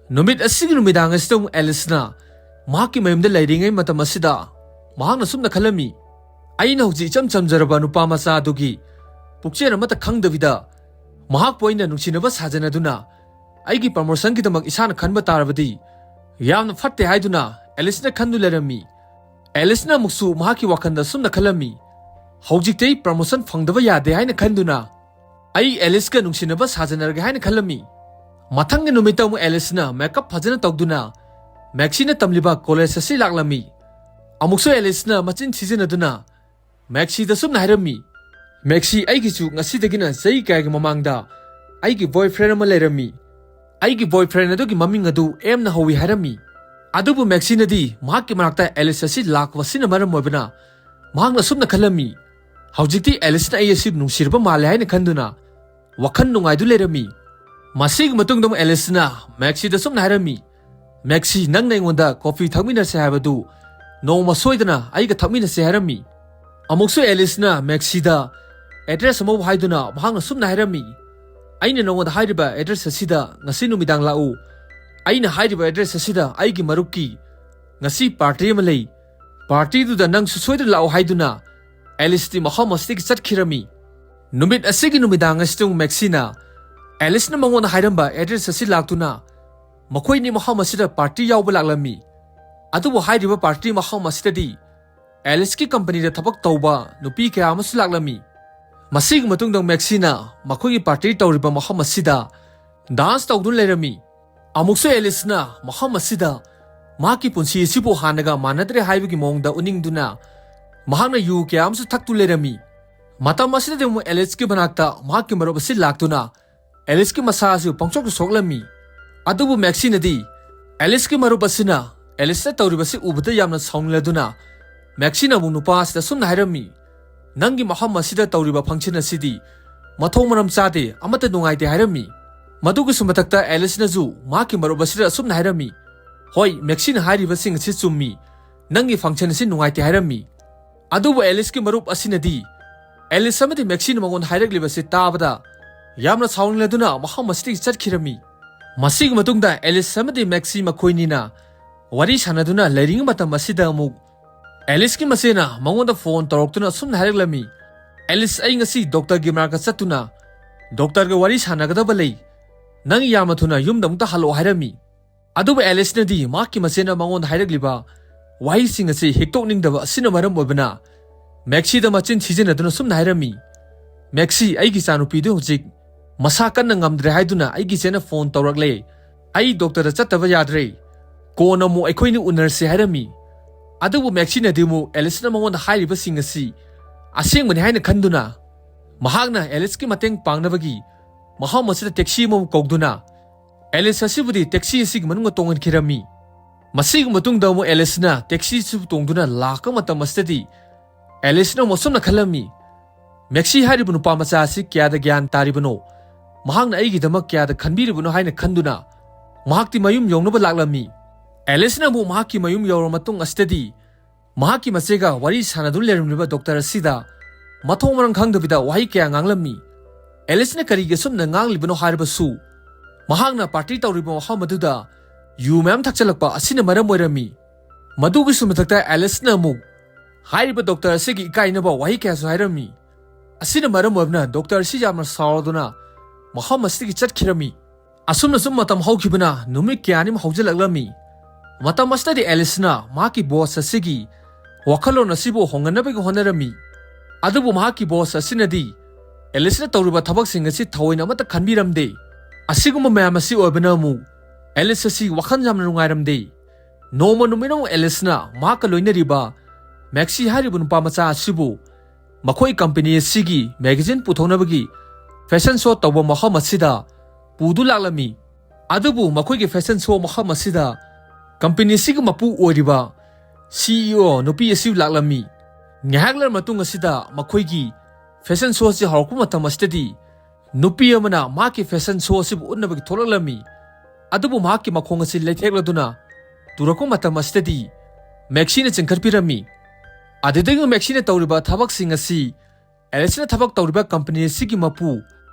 ꯅꯨꯃꯤꯠ ꯑꯁꯤꯒꯤ ꯅꯨꯃꯤꯗꯥꯡ ꯑꯁꯤꯗ ꯑꯃꯨꯛ ꯑꯦꯂꯤꯁꯅ ꯃꯍꯥꯛꯀꯤ ꯃꯌꯨꯝꯗ ꯂꯩꯔꯤꯉꯩ ꯃꯇꯝ ꯑꯁꯤꯗ ꯃꯍꯥꯛꯅ ꯁꯨꯝꯅ ꯈꯜꯂꯝꯃꯤ, "ꯑꯩꯅ ꯍꯧꯖꯤꯛ ꯏꯆꯝ ꯆꯝꯖꯔꯕ ꯅꯨꯄꯥ ꯃꯆꯥ ꯑꯗꯨꯒꯤ ꯄꯨꯛꯆꯦꯜ ꯑꯃꯠꯇ ꯈꯪꯗꯕꯤꯗ ꯃꯍꯥꯛꯄꯨ ꯑꯩꯅ ꯅꯨꯡꯁꯤꯅꯕ ꯁꯥꯖꯅꯗꯨꯅ ꯑꯩꯒꯤ ꯄ꯭ꯔꯃꯣꯁꯟꯒꯤꯗꯃꯛ ꯏꯁꯥꯅ ꯈꯟꯕ ꯇꯥꯔꯕꯗꯤ ꯌꯥꯝꯅ ꯐꯠꯇꯦ" ꯍꯥꯏꯗꯨꯅ ꯑꯦꯂꯤꯁꯅ ꯈꯟꯗꯨ ꯂꯩꯔꯝꯃꯤ꯫ ꯑꯦꯂꯤꯁꯅ ꯑꯃꯨꯛꯁꯨ ꯃꯍꯥꯛꯀꯤ ꯋꯥꯈꯜꯗ ꯁꯨꯝꯅ ꯈꯜꯂꯝꯃꯤ, "ꯍꯧꯖꯤꯛꯇꯤ ꯑꯩ ꯄ꯭ꯔꯃꯣꯁꯟ ꯐꯪꯗꯕ ꯌꯥꯗꯦ" ꯍꯥꯏꯅ ꯈꯟꯗꯨꯅ ꯑꯩ ꯑꯦꯂꯤꯁꯀ ꯅꯨꯡꯁꯤꯅꯕ ꯁꯥꯖꯅꯔꯒꯦ ꯍꯥꯏꯅ ꯈꯜꯂꯝꯃꯤ꯫ ꯃꯊꯪꯒꯤ ꯅꯨꯃꯤꯠꯇ ꯑꯃꯨꯛ ꯑꯦꯂꯤꯁꯅ ꯃꯦꯀꯞ ꯐꯖꯅ ꯇꯧꯗꯨꯅ ꯃꯦꯛꯁꯤꯅ ꯇꯝꯂꯤꯕ ꯀꯣꯂꯦꯖ ꯑꯁꯤ ꯂꯥꯛꯂꯝꯃꯤ꯫ ꯑꯃꯨꯛꯁꯨ ꯑꯦꯂꯤꯁꯅ ꯃꯆꯤꯟ ꯊꯤꯖꯤꯟꯅꯗꯨꯅ ꯃꯦꯛꯁꯤꯗ ꯁꯨꯝꯅ ꯍꯥꯏꯔꯝꯃꯤ, "ꯃꯦꯛꯁꯤ, ꯑꯩꯒꯤꯁꯨ ꯉꯁꯤꯗꯒꯤꯅ ꯆꯍꯤ ꯀꯌꯥꯒꯤ ꯃꯃꯥꯡꯗ ꯑꯩꯒꯤ ꯕꯣꯏꯐ꯭ꯔꯦꯟ ꯑꯃ ꯂꯩꯔꯝꯃꯤ꯫ ꯑꯩꯒꯤ ꯕꯣꯏꯐ꯭ꯔꯦꯟ ꯑꯗꯨꯒꯤ ꯃꯃꯤꯡ ꯑꯗꯨ ꯑꯦꯝꯅ ꯍꯧꯋꯤ" ꯍꯥꯏꯔꯝꯃꯤ꯫ ꯑꯗꯨꯕꯨ ꯃꯦꯛꯁꯤꯅꯗꯤ ꯃꯍꯥꯛꯀꯤ ꯃꯅꯥꯛꯇ ꯑꯦꯂꯤꯁ ꯑꯁꯤ ꯂꯥꯛꯄ ꯑꯁꯤꯅ ꯃꯔꯝ ꯑꯣꯏꯕꯅ ꯃꯍꯥꯛꯅ ꯁꯨꯝꯅ ꯈꯜꯂꯝꯃꯤ, "ꯍꯧꯖꯤꯛꯇꯤ ꯑꯦꯂꯤꯁꯅ ꯑꯩ ꯑꯁꯤ ꯅꯨꯡꯁꯤꯔꯕ ꯃꯥꯜꯂꯦ" ꯍꯥꯏꯅ ꯈꯟꯗꯨꯅ ꯋꯥꯈꯜ ꯅꯨꯡꯉꯥꯏꯗꯨ ꯂꯩꯔꯝꯃꯤ꯫ ꯃꯁꯤꯒꯤ ꯃꯇꯨꯡꯗ ꯑꯃꯨꯛ ꯑꯦꯂꯤꯁꯅ ꯃꯦꯛꯁꯤꯗ ꯁꯨꯝꯅ ꯍꯥꯏꯔꯝꯃꯤ, "ꯃꯦꯛꯁꯤ, ꯅꯪꯅ ꯑꯩꯉꯣꯟꯗ ꯀꯣꯐꯤ ꯊꯛꯃꯤꯟꯅꯁꯦ ꯍꯥꯏꯕꯗꯨ ꯅꯣꯡꯃ ꯁꯣꯏꯗꯅ ꯑꯩꯒ ꯊꯛꯃꯤꯟꯅꯁꯦ" ꯍꯥꯏꯔꯝꯃꯤ꯫ ꯑꯃꯨꯛꯁꯨ ꯑꯦꯂꯤꯁꯅ ꯃꯦꯛꯁꯤꯗ ꯑꯦꯗ꯭ꯔꯦꯁ ꯑꯃꯕꯨ ꯍꯥꯏꯗꯨꯅ ꯃꯍꯥꯛꯅ ꯁꯨꯝꯅ ꯍꯥꯏꯔꯝꯃꯤ, "ꯑꯩꯅ ꯅꯉꯣꯟꯗ ꯍꯥꯏꯔꯤꯕ ꯑꯦꯗ꯭ꯔꯦꯁ ꯑꯁꯤꯗ ꯉꯁꯤ ꯅꯨꯃꯤꯗꯥꯡ ꯂꯥꯛꯎ꯫ ꯑꯩꯅ ꯍꯥꯏꯔꯤꯕ ꯑꯦꯗ꯭ꯔꯦꯁ ꯑꯁꯤꯗ ꯑꯩꯒꯤ ꯃꯔꯨꯞꯀꯤ ꯉꯁꯤ ꯄꯥꯔꯇꯤ ꯑꯃ ꯂꯩ꯫ ꯄꯥꯔꯇꯤꯗꯨꯗ ꯅꯪꯁꯨ ꯁꯣꯏꯗꯅ ꯂꯥꯛꯎ" ꯍꯥꯏꯗꯨꯅ ꯑꯦꯂꯤꯁꯇꯤ ꯃꯐꯝ ꯑꯁꯤꯗꯒꯤ ꯆꯠꯈꯤꯔꯝꯃꯤ꯫ ꯅꯨꯃꯤꯠ ꯑꯁꯤꯒꯤ ꯅꯨꯃꯤꯗꯥꯡ ꯑꯁꯤꯗ ꯑꯃꯨꯛ ꯃꯦꯛꯁꯤꯅ ꯑꯦꯂꯤꯁꯅ ꯃꯉꯣꯟꯗ ꯍꯥꯏꯔꯝꯕ ꯑꯦꯗ꯭ꯔꯦꯁ ꯑꯁꯤ ꯂꯥꯛꯇꯨꯅ ꯃꯈꯣꯏꯅꯤ ꯃꯐꯝ ꯑꯁꯤꯗ ꯄꯥꯔꯇꯤ ꯌꯥꯎꯕ ꯂꯥꯛꯂꯝꯃꯤ꯫ ꯑꯗꯨꯕꯨ ꯍꯥꯏꯔꯤꯕ ꯄꯥꯔꯇꯤ ꯃꯐꯝ ꯑꯁꯤꯗꯗꯤ ꯑꯦꯂꯤꯁꯀꯤ ꯀꯝꯄꯅꯤꯗ ꯊꯕꯛ ꯇꯧꯕ ꯅꯨꯄꯤ ꯀꯌꯥ ꯑꯃꯁꯨ ꯂꯥꯛꯂꯝꯃꯤ꯫ ꯃꯁꯤꯒꯤ ꯃꯇꯨꯡꯗ ꯃꯦꯛꯁꯤꯅ ꯃꯈꯣꯏꯒꯤ ꯄꯥꯔꯇꯤ ꯇꯧꯔꯤꯕ ꯃꯐꯝ ꯑꯁꯤꯗ ꯗꯥꯟꯁ ꯇꯧꯗꯨꯅ ꯂꯩꯔꯝꯃꯤ꯫ ꯑꯃꯨꯛꯁꯨ ꯑꯦꯂꯤꯁꯅ ꯃꯐꯝ ꯑꯁꯤꯗ ꯃꯍꯥꯛꯀꯤ ꯄꯨꯟꯁꯤ ꯑꯁꯤꯕꯨ ꯍꯥꯟꯅꯒ ꯃꯥꯟꯅꯗ꯭ꯔꯦ ꯍꯥꯏꯕꯒꯤ ꯃꯑꯣꯡꯗ ꯎꯅꯤꯡꯗꯨꯅ ꯃꯍꯥꯛꯅ ꯌꯨ ꯀꯌꯥ ꯑꯃꯁꯨ ꯊꯛꯇꯨ ꯂꯩꯔꯝꯃꯤ꯫ ꯃꯇꯝ ꯑꯁꯤꯗꯗꯤ ꯑꯃꯨꯛ ꯑꯦꯂꯤꯁꯀꯤ ꯃꯅꯥꯛꯇ ꯃꯍꯥꯛꯀꯤ ꯃꯔꯨꯞ ꯑꯁꯤ ꯂꯥꯛꯇꯨꯅ ꯑꯦꯂꯤꯁꯀꯤ ꯃꯁꯥ ꯑꯁꯤꯕꯨ ꯄꯪꯁꯣꯛꯇ ꯁꯣꯛꯂꯝꯃꯤ꯫ ꯑꯗꯨꯕꯨ ꯃꯦꯛꯁꯤꯅꯗꯤ ꯑꯦꯂꯤꯁꯀꯤ ꯃꯔꯨꯞ ꯑꯁꯤꯅ ꯑꯦꯂꯤꯁꯅ ꯇꯧꯔꯤꯕꯁꯤ ꯎꯕꯗ ꯌꯥꯝꯅ ꯁꯥꯎꯅꯤꯡꯂꯗꯨꯅ ꯃꯦꯛꯁꯤꯅ ꯑꯃꯨꯛ ꯅꯨꯄꯥ ꯑꯁꯤꯗ ꯁꯨꯝꯅ ꯍꯥꯏꯔꯝꯃꯤ, "ꯅꯪꯒꯤ ꯃꯐꯝ ꯑꯁꯤꯗ ꯇꯧꯔꯤꯕ ꯐꯪꯁꯟ ꯑꯁꯤꯗꯤ ꯃꯊꯣꯡ ꯃꯔꯝ ꯆꯥꯗꯦ, ꯑꯃꯠꯇ ꯅꯨꯡꯉꯥꯏꯇꯦ" ꯍꯥꯏꯔꯝꯃꯤ꯫ ꯃꯗꯨꯒꯤꯁꯨ ꯃꯊꯛꯇ ꯑꯦꯂꯤꯁꯅꯁꯨ ꯃꯍꯥꯛꯀꯤ ꯃꯔꯨꯞ ꯑꯁꯤꯗ ꯑꯁꯨꯝꯅ ꯍꯥꯏꯔꯝꯃꯤ, "ꯍꯣꯏ, ꯃꯦꯛꯁꯤꯅ ꯍꯥꯏꯔꯤꯕꯁꯤꯡ ꯑꯁꯤ ꯆꯨꯝꯃꯤ, ꯅꯪꯒꯤ ꯐꯪꯁꯟ ꯑꯁꯤ ꯅꯨꯡꯉꯥꯏꯇꯦ" ꯍꯥꯏꯔꯝꯃꯤ꯫ ꯑꯗꯨꯕꯨ ꯑꯦꯂꯤꯁꯀꯤ ꯃꯔꯨꯞ ꯑꯁꯤꯅꯗꯤ ꯑꯦꯂꯤꯁ ꯑꯃꯗꯤ ꯃꯦꯛꯁꯤꯅ ꯃꯉꯣꯟꯗ ꯍꯥꯏꯔꯛꯂꯤꯕꯁꯤ ꯇꯥꯕꯗ ꯌꯥꯝꯅ ꯁꯥꯎꯅꯤꯡꯂꯗꯨꯅ ꯃꯐꯝ ꯑꯁꯤꯗꯒꯤ ꯆꯠꯈꯤꯔꯝꯃꯤ꯫ ꯃꯁꯤꯒꯤ ꯃꯇꯨꯡꯗ ꯑꯦꯂꯤꯁ ꯑꯃꯗꯤ ꯃꯦꯛꯁꯤ ꯃꯈꯣꯏꯅꯤꯅ ꯋꯥꯔꯤ ꯁꯥꯟꯅꯗꯨꯅ ꯂꯩꯔꯤꯉꯩ ꯃꯇꯝ ꯑꯁꯤꯗ ꯑꯃꯨꯛ ꯑꯦꯂꯤꯁꯀꯤ ꯃꯆꯦꯅ ꯃꯉꯣꯟꯗ ꯐꯣꯟ ꯇꯧꯔꯛꯇꯨꯅ ꯑꯁꯨꯝꯅ ꯍꯥꯏꯔꯛꯂꯝꯃꯤ, "ꯑꯦꯂꯤꯁ, ꯑꯩ ꯉꯁꯤ ꯗꯣꯛꯇꯔꯒꯤ ꯃꯅꯥꯛꯇ ꯆꯠꯇꯨꯅ ꯗꯣꯛꯇꯔꯒ ꯋꯥꯔꯤ ꯁꯥꯟꯅꯒꯗꯕ ꯂꯩ, ꯅꯪ ꯌꯥꯝꯅ ꯊꯨꯅ ꯌꯨꯝꯗ ꯑꯃꯨꯛꯇ ꯍꯜꯂꯛꯑꯣ" ꯍꯥꯏꯔꯝꯃꯤ꯫ ꯑꯗꯨꯕꯨ ꯑꯦꯂꯤꯁꯅꯗꯤ ꯃꯍꯥꯛꯀꯤ ꯃꯆꯦꯅ ꯃꯉꯣꯟꯗ ꯍꯥꯏꯔꯛꯂꯤꯕ ꯋꯥꯍꯩꯁꯤꯡ ꯑꯁꯤ ꯍꯤꯛꯇꯣꯛꯅꯤꯡꯗꯕ ꯑꯁꯤꯅ ꯃꯔꯝ ꯑꯣꯏꯕꯅ ꯃꯦꯛꯁꯤꯗ ꯃꯆꯤꯟ ꯊꯤꯖꯤꯟꯅꯗꯨꯅ ꯁꯨꯝꯅ ꯍꯥꯏꯔꯝꯃꯤ, "ꯃꯦꯛꯁꯤ, ꯑꯩꯒꯤ ꯏꯆꯥꯅꯨꯄꯤꯗꯨ ꯍꯧꯖꯤꯛ ꯃꯁꯥ ꯀꯟꯅ ꯉꯝꯗ꯭ꯔꯦ ꯍꯥꯏꯗꯨꯅ ꯑꯩꯒꯤ ꯏꯆꯦꯅ ꯐꯣꯟ ꯇꯧꯔꯛꯂꯦ꯫ ꯑꯩ ꯗꯣꯛꯇꯔꯗ ꯆꯠꯇꯕ ꯌꯥꯗ꯭ꯔꯦ꯫ ꯀꯣꯟꯅ ꯑꯃꯨꯛ ꯑꯩꯈꯣꯏꯅꯤ ꯎꯅꯔꯁꯤ" ꯍꯥꯏꯔꯝꯃꯤ꯫ ꯑꯗꯨꯕꯨ ꯃꯦꯛꯁꯤꯅꯗꯤ ꯑꯃꯨꯛ ꯑꯦꯂꯤꯁꯅ ꯃꯉꯣꯟꯗ ꯍꯥꯏꯔꯤꯕꯁꯤꯡ ꯑꯁꯤ ꯑꯁꯦꯡꯕꯅꯤ ꯍꯥꯏꯅ ꯈꯟꯗꯨꯅ ꯃꯍꯥꯛꯅ ꯑꯦꯂꯤꯁꯀꯤ ꯃꯇꯦꯡ ꯄꯥꯡꯅꯕꯒꯤ ꯃꯐꯝ ꯑꯁꯤꯗ ꯇꯦꯛꯁꯤ ꯑꯃꯃꯨꯛ ꯀꯧꯗꯨꯅ ꯑꯦꯂꯤꯁ ꯑꯁꯤꯕꯨꯗꯤ ꯇꯦꯛꯁꯤ ꯑꯁꯤꯒꯤ ꯃꯅꯨꯡꯗ ꯇꯣꯡꯍꯟꯈꯤꯔꯝꯃꯤ꯫ ꯃꯁꯤꯒꯤ ꯃꯇꯨꯡꯗ ꯑꯃꯨꯛ ꯑꯦꯂꯤꯁꯅ ꯇꯦꯛꯁꯤ ꯑꯁꯤꯕꯨ ꯇꯣꯡꯗꯨꯅ ꯂꯥꯛꯄ ꯃꯇꯝ ꯑꯁꯤꯗꯗꯤ ꯑꯦꯂꯤꯁꯅ ꯑꯃꯨꯛ ꯑꯁꯨꯝꯅ ꯈꯜꯂꯝꯃꯤ, "ꯃꯦꯛꯁꯤ ꯍꯥꯏꯔꯤꯕ ꯅꯨꯄꯥ ꯃꯆꯥ ꯑꯁꯤ ꯀꯌꯥꯗ ꯒ꯭ꯌꯥꯟ ꯇꯥꯔꯤꯕꯅꯣ? ꯃꯍꯥꯛꯅ ꯑꯩꯒꯤꯗꯃꯛ ꯀꯌꯥꯗ ꯈꯟꯕꯤꯔꯤꯕꯅꯣ?" ꯍꯥꯏꯅ ꯈꯟꯗꯨꯅ ꯃꯍꯥꯛꯇꯤ ꯃꯌꯨꯝ ꯌꯧꯅꯕ ꯂꯥꯛꯂꯝꯃꯤ꯫ ꯑꯦꯂꯤꯁꯅ ꯑꯃꯨꯛ ꯃꯍꯥꯛꯀꯤ ꯃꯌꯨꯝ ꯌꯧꯔꯕ ꯃꯇꯨꯡ ꯑꯁꯤꯗꯗꯤ ꯃꯍꯥꯛꯀꯤ ꯃꯆꯦꯒ ꯋꯥꯔꯤ ꯁꯥꯟꯅꯗꯨꯅ ꯂꯩꯔꯝꯂꯤꯕ ꯗꯣꯛꯇꯔ ꯑꯁꯤꯗ ꯃꯊꯣꯡ ꯃꯔꯝ ꯈꯪꯗꯕꯤꯗ ꯋꯥꯍꯩ ꯀꯌꯥ ꯉꯥꯡꯂꯝꯃꯤ꯫ ꯑꯦꯂꯤꯁꯅ ꯀꯔꯤꯒꯤ ꯑꯁꯨꯝꯅ ꯉꯥꯡꯂꯤꯕꯅꯣ ꯍꯥꯏꯔꯕꯁꯨ ꯃꯍꯥꯛꯅ ꯄꯥꯔꯇꯤ ꯇꯧꯔꯤꯕ ꯃꯐꯝ ꯑꯗꯨꯗ ꯌꯨ ꯃꯌꯥꯝ ꯊꯛꯆꯜꯂꯛꯄ ꯑꯁꯤꯅ ꯃꯔꯝ ꯑꯣꯏꯔꯝꯃꯤ꯫ ꯃꯗꯨꯒꯤꯁꯨ ꯃꯊꯛꯇ ꯑꯦꯂꯤꯁꯅ ꯑꯃꯨꯛ ꯍꯥꯏꯔꯤꯕ ꯗꯣꯛꯇꯔ ꯑꯁꯤꯒꯤ ꯏꯀꯥꯏꯅꯕ ꯋꯥꯍꯩ ꯀꯌꯥꯁꯨ ꯍꯥꯏꯔꯝꯃꯤ꯫ ꯑꯁꯤꯅ ꯃꯔꯝ ꯑꯣꯏꯕꯅ ꯗꯣꯛꯇꯔ ꯑꯁꯤ ꯌꯥꯝꯅ ꯁꯥꯎꯔꯗꯨꯅ ꯃꯐꯝ ꯑꯁꯤꯗꯒꯤ ꯆꯠꯈꯤꯔꯝꯃꯤ꯫ ꯑꯁꯨꯝꯅ ꯁꯨꯝ ꯃꯇꯝ ꯍꯧꯈꯤꯕꯅ ꯅꯨꯃꯤꯠ ꯀꯌꯥꯅꯤꯃꯨꯛ ꯍꯧꯖꯤꯜꯂꯛꯂꯝꯃꯤ꯫ ꯃꯇꯝ ꯑꯁꯤꯗꯗꯤ ꯑꯦꯂꯤꯁꯅ ꯃꯍꯥꯛꯀꯤ ꯕꯣꯁ ꯑꯁꯤꯒꯤ ꯋꯥꯈꯜꯂꯣꯟ ꯑꯁꯤꯕꯨ ꯍꯣꯡꯍꯟꯅꯕꯒꯤ ꯍꯣꯠꯅꯔꯝꯃꯤ꯫ ꯑꯗꯨꯕꯨ ꯃꯍꯥꯛꯀꯤ ꯕꯣꯁ ꯑꯁꯤꯅꯗꯤ ꯑꯦꯂꯤꯁꯅ ꯇꯧꯔꯤꯕ ꯊꯕꯛꯁꯤꯡ ꯑꯁꯤ ꯊꯑꯣꯏꯅ ꯑꯃꯠꯇ ꯈꯟꯕꯤꯔꯝꯗꯦ꯫ ꯑꯁꯤꯒꯨꯝꯕ ꯃꯌꯥꯝ ꯑꯁꯤ ꯑꯣꯏꯕꯅ ꯑꯃꯨꯛ ꯑꯦꯂꯤꯁ ꯑꯁꯤ ꯋꯥꯈꯜ ꯌꯥꯝꯅ ꯅꯨꯡꯉꯥꯏꯔꯝꯗꯦ꯫ ꯅꯣꯡꯃ ꯅꯨꯃꯤꯠ ꯑꯃ ꯑꯦꯂꯤꯁꯅ ꯃꯍꯥꯛꯀ ꯂꯣꯏꯅꯔꯤꯕ ꯃꯦꯛꯁꯤ ꯍꯥꯏꯔꯤꯕ ꯅꯨꯄꯥ ꯃꯆꯥ ꯑꯁꯤꯕꯨ ꯃꯈꯣꯏ ꯀꯝꯄꯅꯤ ꯑꯁꯤꯒꯤ ꯃꯦꯒꯥꯖꯤꯟ ꯄꯨꯊꯣꯛꯅꯕꯒꯤ ꯐꯦꯁꯟ ꯁꯣ ꯇꯧꯕ ꯃꯐꯝ ꯑꯁꯤꯗ ꯄꯨꯗꯨ ꯂꯥꯛꯂꯝꯃꯤ꯫ ꯑꯗꯨꯕꯨ ꯃꯈꯣꯏꯒꯤ ꯐꯦꯁꯟ ꯁꯣ ꯃꯐꯝ ꯑꯁꯤꯗ ꯀꯝꯄꯅꯤ ꯑꯁꯤꯒꯤ ꯃꯄꯨ ꯑꯣꯏꯔꯤꯕ CEO ꯅꯨꯄꯤ ꯑꯁꯤ ꯂꯥꯛꯂꯝꯃꯤ꯫ ꯉꯥꯏꯍꯥꯛ ꯂꯩꯔ ꯃꯇꯨꯡ ꯑꯁꯤꯗ ꯃꯈꯣꯏꯒꯤ ꯐꯦꯁꯟ ꯁꯣ ꯑꯁꯤ ꯍꯧꯔꯛꯄ ꯃꯇꯝ ꯑꯁꯤꯗꯗꯤ ꯅꯨꯄꯤ ꯑꯃꯅ ꯃꯍꯥꯛꯀꯤ ꯐꯦꯁꯟ ꯁꯣ ꯑꯁꯤꯕꯨ ꯎꯠꯅꯕꯒꯤ ꯊꯣꯛꯂꯛꯂꯝꯃꯤ꯫ ꯑꯗꯨꯕꯨ ꯃꯍꯥꯛꯀꯤ ꯃꯈꯣꯡ ꯑꯁꯤ ꯂꯩꯊꯦꯛꯂꯗꯨꯅ ꯇꯨꯔꯛꯄ ꯃꯇꯝ ꯑꯁꯤꯗꯗꯤ ꯃꯦꯛꯁꯤꯅ ꯆꯤꯡꯈꯠꯄꯤꯔꯝꯃꯤ꯫ ꯑꯗꯨꯗꯒꯤ ꯃꯦꯛꯁꯤꯅ ꯇꯧꯔꯤꯕ ꯊꯕꯛꯁꯤꯡ ꯑꯁꯤ ꯑꯦꯂꯤꯁꯅ ꯊꯕꯛ ꯇꯧꯔꯤꯕ ꯀꯝꯄꯅꯤ ꯑꯁꯤꯒꯤ ꯃꯄꯨ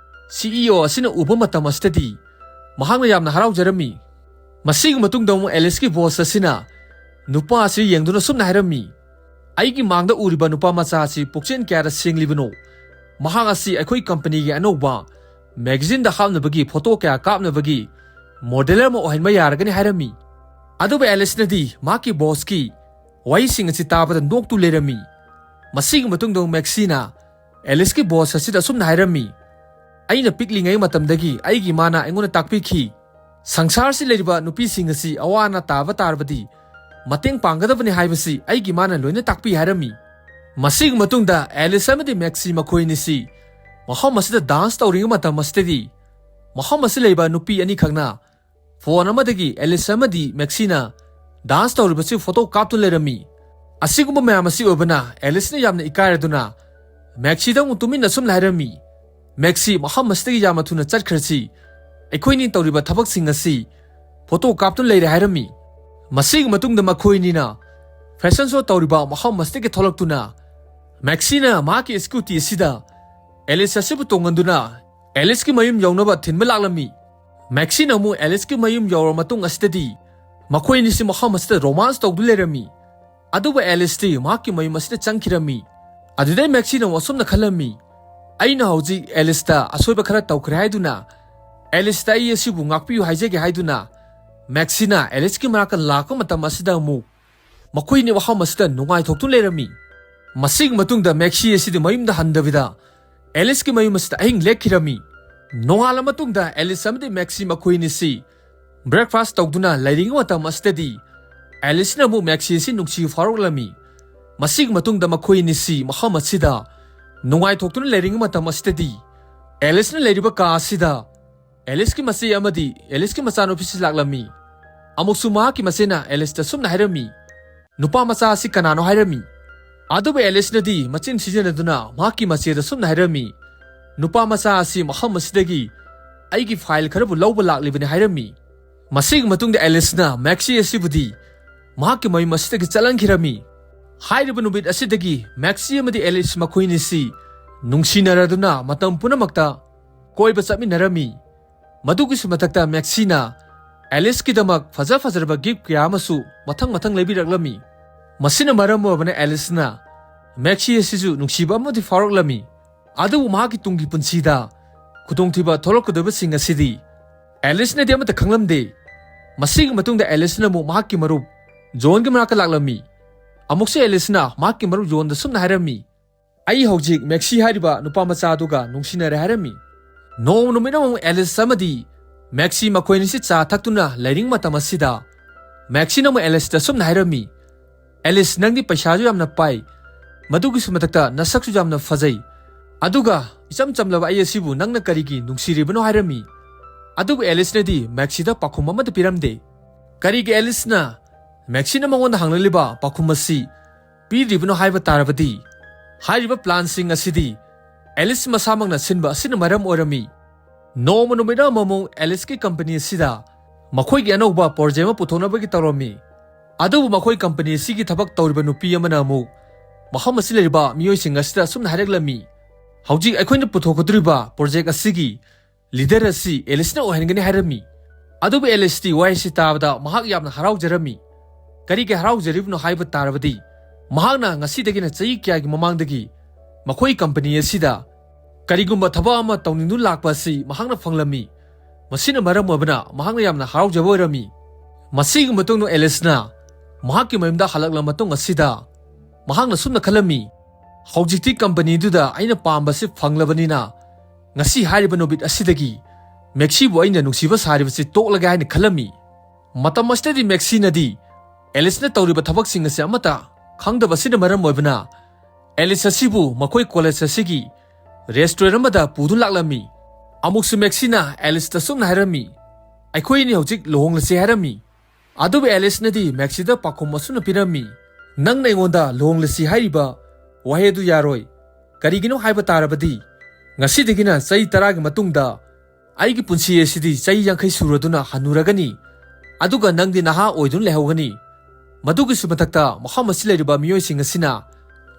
CEO ꯑꯁꯤꯅ ꯎꯕ ꯃꯇꯝ ꯑꯁꯤꯗꯗꯤ ꯃꯍꯥꯛꯅ ꯌꯥꯝꯅ ꯍꯔꯥꯎꯖꯔꯝꯃꯤ꯫ ꯃꯁꯤꯒꯤ ꯃꯇꯨꯡꯗ ꯑꯃꯨꯛ ꯑꯦꯂꯤꯁꯀꯤ ꯕꯣꯁ ꯑꯁꯤꯅ ꯅꯨꯄꯥ ꯑꯁꯤ ꯌꯦꯡꯗꯨꯅ ꯑꯁꯨꯝꯅ ꯍꯥꯏꯔꯝꯃꯤ, "ꯑꯩꯒꯤ ꯃꯥꯡꯗ ꯎꯔꯤꯕ ꯅꯨꯄꯥ ꯃꯆꯥ ꯑꯁꯤ ꯄꯨꯛꯆꯦꯜ ꯀꯌꯥꯗ ꯁꯦꯡꯂꯤꯕꯅꯣ? ꯃꯍꯥꯛ ꯑꯁꯤ ꯑꯩꯈꯣꯏ ꯀꯝꯄꯅꯤꯒꯤ ꯑꯅꯧꯕ ꯃꯦꯒꯥꯖꯤꯟꯗ ꯍꯥꯞꯅꯕꯒꯤ ꯐꯣꯇꯣ ꯀꯌꯥ ꯀꯥꯞꯅꯕꯒꯤ ꯃꯣꯗꯦꯂꯔ ꯑꯃ ꯑꯣꯏꯍꯟꯕ ꯌꯥꯔꯒꯅꯤ" ꯍꯥꯏꯔꯝꯃꯤ꯫ ꯑꯗꯨꯕꯨ ꯑꯦꯂꯤꯁꯅꯗꯤ ꯃꯍꯥꯛꯀꯤ ꯕꯣꯁꯀꯤ ꯋꯥꯍꯩꯁꯤꯡ ꯑꯁꯤ ꯇꯥꯕꯗ ꯅꯣꯛꯇꯨ ꯂꯩꯔꯝꯃꯤ꯫ ꯃꯁꯤꯒꯤ ꯃꯇꯨꯡꯗ ꯃꯦꯛꯁꯤꯅ ꯑꯦꯂꯤꯁꯀꯤ ꯕꯣꯁ ꯑꯁꯤꯗ ꯑꯁꯨꯝꯅ ꯍꯥꯏꯔꯝꯃꯤ, "ꯑꯩꯅ ꯄꯤꯛꯂꯤꯉꯩ ꯃꯇꯝꯗꯒꯤ ꯑꯩꯒꯤ ꯏꯃꯥꯅ ꯑꯩꯉꯣꯟꯗ ꯇꯥꯛꯄꯤꯈꯤ, ꯁꯪꯁꯥꯔꯁꯤ ꯂꯩꯔꯤꯕ ꯅꯨꯄꯤꯁꯤꯡ ꯑꯁꯤ ꯑꯋꯥ ꯑꯅꯥ ꯇꯥꯕ ꯇꯥꯔꯕꯗꯤ ꯃꯇꯦꯡ ꯄꯥꯡꯒꯗꯕꯅꯤ ꯍꯥꯏꯕꯁꯤ ꯑꯩꯒꯤ ꯏꯃꯥꯅ ꯂꯣꯏꯅ ꯇꯥꯛꯄꯤ" ꯍꯥꯏꯔꯝꯃꯤ꯫ ꯃꯁꯤꯒꯤ ꯃꯇꯨꯡꯗ ꯑꯦꯂꯤꯁ ꯑꯃꯗꯤ ꯃꯦꯛꯁꯤ ꯃꯈꯣꯏ ꯑꯅꯤꯁꯤ ꯃꯐꯝ ꯑꯁꯤꯗ ꯗꯥꯟꯁ ꯇꯧꯔꯤꯉꯩ ꯃꯇꯝ ꯑꯁꯤꯗꯗꯤ ꯃꯐꯝ ꯑꯁꯤ ꯂꯩꯕ ꯅꯨꯄꯤ ꯑꯅꯤꯈꯛꯅ ꯐꯣꯟ ꯑꯃꯗꯒꯤ ꯑꯦꯂꯤꯁ ꯑꯃꯗꯤ ꯃꯦꯛꯁꯤꯅ ꯗꯥꯟꯁ ꯇꯧꯔꯤꯕꯁꯤ ꯐꯣꯇꯣ ꯀꯥꯞꯇꯨꯅ ꯂꯩꯔꯝꯃꯤ꯫ ꯑꯁꯤꯒꯨꯝꯕ ꯃꯌꯥꯝ ꯑꯁꯤ ꯑꯣꯏꯕꯅ ꯑꯦꯂꯤꯁꯅ ꯌꯥꯝꯅ ꯏꯀꯥꯏꯔꯗꯨꯅ ꯃꯦꯛꯁꯤꯗ ꯑꯃꯨꯛ ꯇꯨꯃꯤꯟꯅ ꯁꯨꯝꯅ ꯍꯥꯏꯔꯝꯃꯤ, "ꯃꯦꯛꯁꯤ, ꯃꯐꯝ ꯑꯁꯤꯗꯒꯤ ꯌꯥꯝꯅ ꯊꯨꯅ ꯆꯠꯈ꯭ꯔꯁꯤ꯫ ꯑꯩꯈꯣꯏꯅꯤ ꯇꯧꯔꯤꯕ ꯊꯕꯛꯁꯤꯡ ꯑꯁꯤ ꯐꯣꯇꯣ ꯀꯥꯞꯇꯨꯅ ꯂꯩꯔꯦ" ꯍꯥꯏꯔꯝꯃꯤ꯫ ꯃꯁꯤꯒꯤ ꯃꯇꯨꯡꯗ ꯃꯈꯣꯏꯅꯤꯅ ꯐꯦꯁꯟ ꯁꯣ ꯇꯧꯔꯤꯕ ꯃꯐꯝ ꯑꯁꯤꯗꯒꯤ ꯊꯣꯛꯂꯛꯇꯨꯅ ꯃꯦꯛꯁꯤꯅ ꯃꯍꯥꯛꯀꯤ ꯁ꯭ꯀꯨꯇꯤ ꯑꯁꯤꯗ ꯑꯦꯂꯤꯁ ꯑꯁꯤꯕꯨ ꯇꯣꯡꯍꯟꯗꯨꯅ ꯑꯦꯂꯤꯁꯀꯤ ꯃꯌꯨꯝ ꯌꯧꯅꯕ ꯊꯤꯟꯕ ꯂꯥꯛꯂꯝꯃꯤ꯫ ꯃꯦꯛꯁꯤꯅ ꯑꯃꯨꯛ ꯑꯦꯂꯤꯁꯀꯤ ꯃꯌꯨꯝ ꯌꯧꯔꯕ ꯃꯇꯨꯡ ꯑꯁꯤꯗꯗꯤ ꯃꯈꯣꯏ ꯑꯅꯤꯁꯤ ꯃꯐꯝ ꯑꯁꯤꯗ ꯔꯣꯃꯥꯟꯁ ꯇꯧꯗꯨꯅ ꯂꯩꯔꯝꯃꯤ꯫ ꯑꯗꯨꯕꯨ ꯑꯦꯂꯤꯁꯇꯤ ꯃꯍꯥꯛꯀꯤ ꯃꯌꯨꯝ ꯑꯁꯤꯗ ꯆꯪꯈꯤꯔꯝꯃꯤ꯫ ꯑꯗꯨꯗꯩ ꯃꯦꯛꯁꯤꯅ ꯑꯃꯨꯛ ꯑꯁꯨꯝꯅ ꯈꯜꯂꯝꯃꯤ, "ꯑꯩꯅ ꯍꯧꯖꯤꯛ ꯑꯦꯂꯤꯁꯇ ꯑꯁꯣꯏꯕ ꯈꯔ ꯇꯧꯈ꯭ꯔꯦ" ꯍꯥꯏꯗꯨꯅ ꯑꯦꯂꯤꯁꯇ "ꯑꯩ ꯑꯁꯤꯕꯨ ꯉꯥꯛꯄꯤꯌꯨ" ꯍꯥꯏꯖꯒꯦ ꯍꯥꯏꯗꯨꯅ ꯃꯦꯛꯁꯤꯅ ꯑꯦꯂꯤꯁꯀꯤ ꯃꯅꯥꯛꯇ ꯂꯥꯛꯄ ꯃꯇꯝ ꯑꯁꯤꯗ ꯑꯃꯨꯛ ꯃꯈꯣꯏꯅꯤ ꯃꯐꯝ ꯑꯁꯤꯗ ꯅꯨꯡꯉꯥꯏꯊꯣꯛꯇꯨꯅ ꯂꯩꯔꯝꯃꯤ꯫ ꯃꯁꯤꯒꯤ ꯃꯇꯨꯡꯗ ꯃꯦꯛꯁꯤ ꯑꯁꯤꯗꯤ ꯃꯌꯨꯝꯗ ꯍꯟꯗꯕꯤꯗ ꯑꯦꯂꯤꯁꯀꯤ ꯃꯌꯨꯝ ꯑꯁꯤꯗ ꯑꯍꯤꯡ ꯂꯦꯛꯈꯤꯔꯝꯃꯤ꯫ ꯅꯣꯡꯉꯥꯜꯂ ꯃꯇꯨꯡꯗ ꯑꯦꯂꯤꯁ ꯑꯃꯗꯤ ꯃꯦꯛꯁꯤ ꯃꯈꯣꯏ ꯑꯅꯤꯁꯤ Breakfast ꯇꯧꯗꯨꯅ ꯂꯩꯔꯤꯉꯩ ꯃꯇꯝ ꯑꯁꯤꯗꯗꯤ ꯑꯦꯂꯤꯁꯅ ꯑꯃꯨꯛ ꯃꯦꯛꯁꯤ ꯑꯁꯤ ꯅꯨꯡꯁꯤꯕ ꯐꯥꯎꯔꯛꯂꯝꯃꯤ꯫ ꯃꯁꯤꯒꯤ ꯃꯇꯨꯡꯗ ꯃꯈꯣꯏ ꯑꯅꯤꯁꯤ ꯃꯐꯝ ꯑꯁꯤꯗ ꯅꯨꯡꯉꯥꯏꯊꯣꯛꯇꯨꯅ ꯂꯩꯔꯤꯉꯩ ꯃꯇꯝ ꯑꯁꯤꯗꯗꯤ ꯑꯦꯂꯤꯁꯅ ꯂꯩꯔꯤꯕ ꯀꯥ ꯑꯁꯤꯗ ꯑꯦꯂꯤꯁꯀꯤ ꯃꯆꯦ ꯑꯃꯗꯤ ꯑꯦꯂꯤꯁꯀꯤ ꯃꯆꯥꯅꯨꯄꯤꯁꯤ ꯂꯥꯛꯂꯝꯃꯤ꯫ ꯑꯃꯨꯛꯁꯨ ꯃꯍꯥꯛꯀꯤ ꯃꯆꯦꯅ ꯑꯦꯂꯤꯁꯇ ꯁꯨꯝꯅ ꯍꯥꯏꯔꯝꯃꯤ, "ꯅꯨꯄꯥ ꯃꯆꯥ ꯑꯁꯤ ꯀꯅꯥꯅꯣ?" ꯍꯥꯏꯔꯝꯃꯤ꯫ ꯑꯗꯨꯕꯨ ꯑꯦꯂꯤꯁꯅꯗꯤ ꯃꯆꯤꯟ ꯁꯤꯖꯤꯟꯅꯗꯨꯅ ꯃꯍꯥꯛꯀꯤ ꯃꯆꯦꯗ ꯁꯨꯝꯅ ꯍꯥꯏꯔꯝꯃꯤ, "ꯅꯨꯄꯥ ꯃꯆꯥ ꯑꯁꯤ ꯃꯐꯝ ꯑꯁꯤꯗꯒꯤ ꯑꯩꯒꯤ ꯐꯥꯏꯜ ꯈꯔꯕꯨ ꯂꯧꯕ ꯂꯥꯛꯂꯤꯕꯅꯤ" ꯍꯥꯏꯔꯝꯃꯤ꯫ ꯃꯁꯤꯒꯤ ꯃꯇꯨꯡꯗ ꯑꯦꯂꯤꯁꯅ ꯃꯦꯛꯁꯤ ꯑꯁꯤꯕꯨꯗꯤ ꯃꯍꯥꯛꯀꯤ ꯃꯌꯨꯝ ꯑꯁꯤꯗꯒꯤ ꯆꯠꯍꯟꯈꯤꯔꯝꯃꯤ꯫ ꯍꯥꯏꯔꯤꯕ ꯅꯨꯃꯤꯠ ꯑꯁꯤꯗꯒꯤ ꯃꯦꯛꯁꯤ ꯑꯃꯗꯤ ꯑꯦꯂꯤꯁ ꯃꯈꯣꯏ ꯑꯅꯤꯁꯤ ꯅꯨꯡꯁꯤꯅꯔꯗꯨꯅ ꯃꯇꯝ ꯄꯨꯝꯅꯃꯛꯇ ꯀꯣꯏꯕ ꯆꯠꯃꯤꯟꯅꯔꯝꯃꯤ꯫ ꯃꯗꯨꯒꯤꯁꯨ ꯃꯊꯛꯇ ꯃꯦꯛꯁꯤꯅ ꯑꯦꯂꯤꯁꯀꯤꯗꯃꯛ ꯐꯖ ꯐꯖꯔꯕ ꯒꯤꯐ ꯀꯌꯥ ꯑꯃꯁꯨ ꯃꯊꯪ ꯃꯊꯪ ꯂꯩꯕꯤꯔꯛꯂꯝꯃꯤ꯫ ꯃꯁꯤꯅ ꯃꯔꯝ ꯑꯣꯏꯔꯕꯅ ꯑꯦꯂꯤꯁꯅ ꯃꯦꯛꯁꯤ ꯑꯁꯤꯁꯨ ꯅꯨꯡꯁꯤꯕ ꯑꯃꯗꯤ ꯐꯥꯎꯔꯛꯂꯝꯃꯤ꯫ ꯑꯗꯨꯕꯨ ꯃꯍꯥꯛꯀꯤ ꯇꯨꯡꯒꯤ ꯄꯨꯟꯁꯤꯗ ꯈꯨꯗꯣꯡꯊꯤꯕ ꯊꯣꯛꯂꯛꯀꯗꯧꯕꯁꯤꯡ ꯑꯁꯤꯗꯤ ꯑꯦꯂꯤꯁꯅꯗꯤ ꯑꯃꯠꯇ ꯈꯪꯂꯝꯗꯦ꯫ ꯃꯁꯤꯒꯤ ꯃꯇꯨꯡꯗ ꯑꯦꯂꯤꯁꯅ ꯑꯃꯨꯛ ꯃꯍꯥꯛꯀꯤ ꯃꯔꯨꯞ ꯖꯣꯟꯒꯤ ꯃꯅꯥꯛꯇ ꯂꯥꯛꯂꯝꯃꯤ꯫ ꯑꯃꯨꯛꯁꯨ ꯑꯦꯂꯤꯁꯅ ꯃꯍꯥꯛꯀꯤ ꯃꯔꯨꯞ ꯖꯣꯟꯗ ꯁꯨꯝꯅ ꯍꯥꯏꯔꯝꯃꯤ, "ꯑꯩ ꯍꯧꯖꯤꯛ ꯃꯦꯛꯁꯤ ꯍꯥꯏꯔꯤꯕ ꯅꯨꯄꯥ ꯃꯆꯥ ꯑꯗꯨꯒ ꯅꯨꯡꯁꯤꯅꯔꯦ" ꯍꯥꯏꯔꯝꯃꯤ꯫ ꯅꯣꯡꯃ ꯅꯨꯃꯤꯠ ꯑꯃꯃꯨꯛ ꯑꯦꯂꯤꯁ ꯑꯃꯗꯤ ꯃꯦꯛꯁꯤ ꯃꯈꯣꯏ ꯑꯅꯤꯁꯤ ꯆꯥ ꯊꯛꯇꯨꯅ ꯂꯩꯔꯤꯉꯩ ꯃꯇꯝ ꯑꯁꯤꯗ ꯃꯦꯛꯁꯤꯅ ꯑꯃꯨꯛ ꯑꯦꯂꯤꯁꯇ ꯁꯨꯝꯅ ꯍꯥꯏꯔꯝꯃꯤ, "ꯑꯦꯂꯤꯁ, ꯅꯪꯗꯤ ꯄꯩꯁꯥꯁꯨ ꯌꯥꯝꯅ ꯄꯥꯏ, ꯃꯗꯨꯒꯤꯁꯨ ꯃꯊꯛꯇ ꯅꯁꯛꯁꯨ ꯌꯥꯝꯅ ꯐꯖꯩ, ꯑꯗꯨꯒ ꯏꯆꯝ ꯆꯝꯂꯕ ꯑꯩ ꯑꯁꯤꯕꯨ ꯅꯪꯅ ꯀꯔꯤꯒꯤ ꯅꯨꯡꯁꯤꯔꯤꯕꯅꯣ?" ꯍꯥꯏꯔꯝꯃꯤ꯫ ꯑꯗꯨꯕꯨ ꯑꯦꯂꯤꯁꯅꯗꯤ ꯃꯦꯛꯁꯤꯗ ꯄꯥꯎꯈꯨꯝ ꯑꯃꯠꯇ ꯄꯤꯔꯝꯗꯦ꯫ ꯀꯔꯤꯒꯤ ꯑꯦꯂꯤꯁꯅ ꯃꯦꯛꯁꯤꯅ ꯃꯉꯣꯟꯗ ꯍꯪꯂꯛꯂꯤꯕ ꯄꯥꯎꯈꯨꯝ ꯑꯁꯤ ꯄꯤꯗ꯭ꯔꯤꯕꯅꯣ ꯍꯥꯏꯕ ꯇꯥꯔꯕꯗꯤ, ꯍꯥꯏꯔꯤꯕ ꯄ꯭ꯂꯥꯟꯁꯤꯡ ꯑꯁꯤꯗꯤ ꯑꯦꯂꯤꯁ ꯃꯁꯥꯃꯛꯅ ꯁꯤꯟꯕ ꯑꯁꯤꯅ ꯃꯔꯝ ꯑꯣꯏꯔꯝꯃꯤ꯫ ꯅꯣꯡꯃ ꯅꯨꯃꯤꯠ ꯑꯃꯃꯨꯛ ꯑꯦꯂꯤꯁꯀꯤ ꯀꯝꯄꯅꯤ ꯑꯁꯤꯗ ꯃꯈꯣꯏꯒꯤ ꯑꯅꯧꯕ ꯄ꯭ꯔꯣꯖꯦꯛ ꯑꯃ ꯄꯨꯊꯣꯛꯅꯕꯒꯤ ꯇꯧꯔꯝꯃꯤ꯫ ꯑꯗꯨꯕꯨ ꯃꯈꯣꯏ ꯀꯝꯄꯅꯤ ꯑꯁꯤꯒꯤ ꯊꯕꯛ ꯇꯧꯔꯤꯕ ꯅꯨꯄꯤ ꯑꯃꯅ ꯑꯃꯨꯛ ꯃꯐꯝ ꯑꯁꯤ ꯂꯩꯔꯤꯕ ꯃꯤꯑꯣꯏꯁꯤꯡ ꯑꯁꯤꯗ ꯑꯁꯨꯝꯅ ꯍꯥꯏꯔꯛꯂꯝꯃꯤ, "ꯍꯧꯖꯤꯛ ꯑꯩꯈꯣꯏꯅ ꯄꯨꯊꯣꯛꯀꯗꯧꯔꯤꯕ ꯄ꯭ꯔꯣꯖꯦꯛ ꯑꯁꯤꯒꯤ ꯂꯤꯗꯔ ꯑꯁꯤ ꯑꯦꯂꯤꯁꯅ ꯑꯣꯏꯍꯟꯒꯅꯤ" ꯍꯥꯏꯔꯝꯃꯤ꯫ ꯑꯗꯨꯕꯨ ꯑꯦꯂꯤꯁꯇꯤ ꯋꯥꯍꯩꯁꯤ ꯇꯥꯕꯗ ꯃꯍꯥꯛ ꯌꯥꯝꯅ ꯍꯔꯥꯎꯖꯔꯝꯃꯤ꯫ ꯀꯔꯤꯒꯤ ꯍꯔꯥꯎꯖꯔꯤꯕꯅꯣ ꯍꯥꯏꯕ ꯇꯥꯔꯕꯗꯤ, ꯃꯍꯥꯛꯅ ꯉꯁꯤꯗꯒꯤꯅ ꯆꯍꯤ ꯀꯌꯥꯒꯤ ꯃꯃꯥꯡꯗꯒꯤ ꯃꯈꯣꯏ ꯀꯝꯄꯅꯤ ꯑꯁꯤꯗ ꯀꯔꯤꯒꯨꯝꯕ ꯊꯕꯛ ꯑꯃ ꯇꯧꯅꯤꯡꯗꯨꯅ ꯂꯥꯛꯄ ꯑꯁꯤ ꯃꯍꯥꯛꯅ ꯐꯪꯂꯝꯃꯤ꯫ ꯃꯁꯤꯅ ꯃꯔꯝ ꯑꯣꯏꯕꯅ ꯃꯍꯥꯛꯅ ꯌꯥꯝꯅ ꯍꯔꯥꯎꯖꯕ ꯑꯣꯏꯔꯝꯃꯤ꯫ ꯃꯁꯤꯒꯤ ꯃꯇꯨꯡꯗ ꯑꯦꯂꯤꯁꯅ ꯃꯍꯥꯛꯀꯤ ꯃꯌꯨꯝꯗ ꯍꯜꯂꯛꯂꯕ ꯃꯇꯨꯡ ꯑꯁꯤꯗ ꯃꯍꯥꯛꯅ ꯁꯨꯝꯅ ꯈꯜꯂꯝꯃꯤ, "ꯍꯧꯖꯤꯛꯇꯤ ꯀꯝꯄꯅꯤꯗꯨꯗ ꯑꯩꯅ ꯄꯥꯝꯕꯁꯤ ꯐꯪꯂꯕꯅꯤꯅ, ꯉꯁꯤ ꯍꯥꯏꯔꯤꯕ ꯅꯨꯃꯤꯠ ꯑꯁꯤꯗꯒꯤ ꯃꯦꯛꯁꯤꯕꯨ ꯑꯩꯅ ꯅꯨꯡꯁꯤꯕ ꯁꯥꯔꯤꯕꯁꯤ ꯇꯣꯛꯂꯒꯦ ꯍꯥꯏꯅ ꯈꯜꯂꯝꯃꯤ꯫ ꯃꯇꯝ ꯑꯁꯤꯗꯗꯤ ꯃꯦꯛꯁꯤꯅꯗꯤ ꯑꯦꯂꯤꯁꯅ ꯇꯧꯔꯤꯕ ꯊꯕꯛꯁꯤꯡ ꯑꯁꯤ ꯑꯃꯠꯇ ꯈꯪꯗꯕ ꯑꯁꯤꯅ ꯃꯔꯝ ꯑꯣꯏꯕꯅ ꯑꯦꯂꯤꯁ ꯑꯁꯤꯕꯨ ꯃꯈꯣꯏ ꯀꯣꯂꯦꯖ ꯑꯁꯤꯒꯤ ꯔꯦꯁꯇꯨꯔꯦꯟ ꯑꯃꯗ ꯄꯨꯗꯨꯅ ꯂꯥꯛꯂꯝꯃꯤ꯫ ꯑꯃꯨꯛꯁꯨ ꯃꯦꯛꯁꯤꯅ ꯑꯦꯂꯤꯁꯇ ꯁꯨꯝꯅ ꯍꯥꯏꯔꯝꯃꯤ, "ꯑꯩꯈꯣꯏ ꯑꯅꯤ ꯍꯧꯖꯤꯛ ꯂꯨꯍꯣꯡꯂꯁꯤ" ꯍꯥꯏꯔꯝꯃꯤ꯫ ꯑꯗꯨꯕꯨ ꯑꯦꯂꯤꯁꯅꯗꯤ ꯃꯦꯛꯁꯤꯗ ꯄꯥꯎꯈꯨꯝ ꯑꯁꯨꯝꯅ ꯄꯤꯔꯝꯃꯤ, "ꯅꯪꯅ ꯑꯩꯉꯣꯟꯗ ꯂꯨꯍꯣꯡꯂꯁꯤ ꯍꯥꯏꯔꯤꯕ ꯋꯥꯍꯩ ꯑꯗꯨ ꯌꯥꯔꯣꯏ꯫ ꯀꯔꯤꯒꯤꯅꯣ ꯍꯥꯏꯕ ꯇꯥꯔꯕꯗꯤ, ꯉꯁꯤꯗꯒꯤꯅ ꯆꯍꯤ ꯇꯔꯥꯒꯤ ꯃꯇꯨꯡꯗ ꯑꯩꯒꯤ ꯄꯨꯟꯁꯤ ꯑꯁꯤꯗꯤ ꯆꯍꯤ ꯌꯥꯡꯈꯩ ꯁꯨꯔꯗꯨꯅ ꯍꯟꯅꯨꯔꯒꯅꯤ, ꯑꯗꯨꯒ ꯅꯪꯗꯤ ꯅꯍꯥ ꯑꯣꯏꯗꯨꯅ ꯂꯩꯍꯧꯒꯅꯤ꯫ ꯃꯗꯨꯒꯤꯁꯨ ꯃꯊꯛꯇ ꯃꯐꯝ ꯑꯁꯤ ꯂꯩꯔꯤꯕ ꯃꯤꯑꯣꯏꯁꯤꯡ ꯑꯁꯤꯅ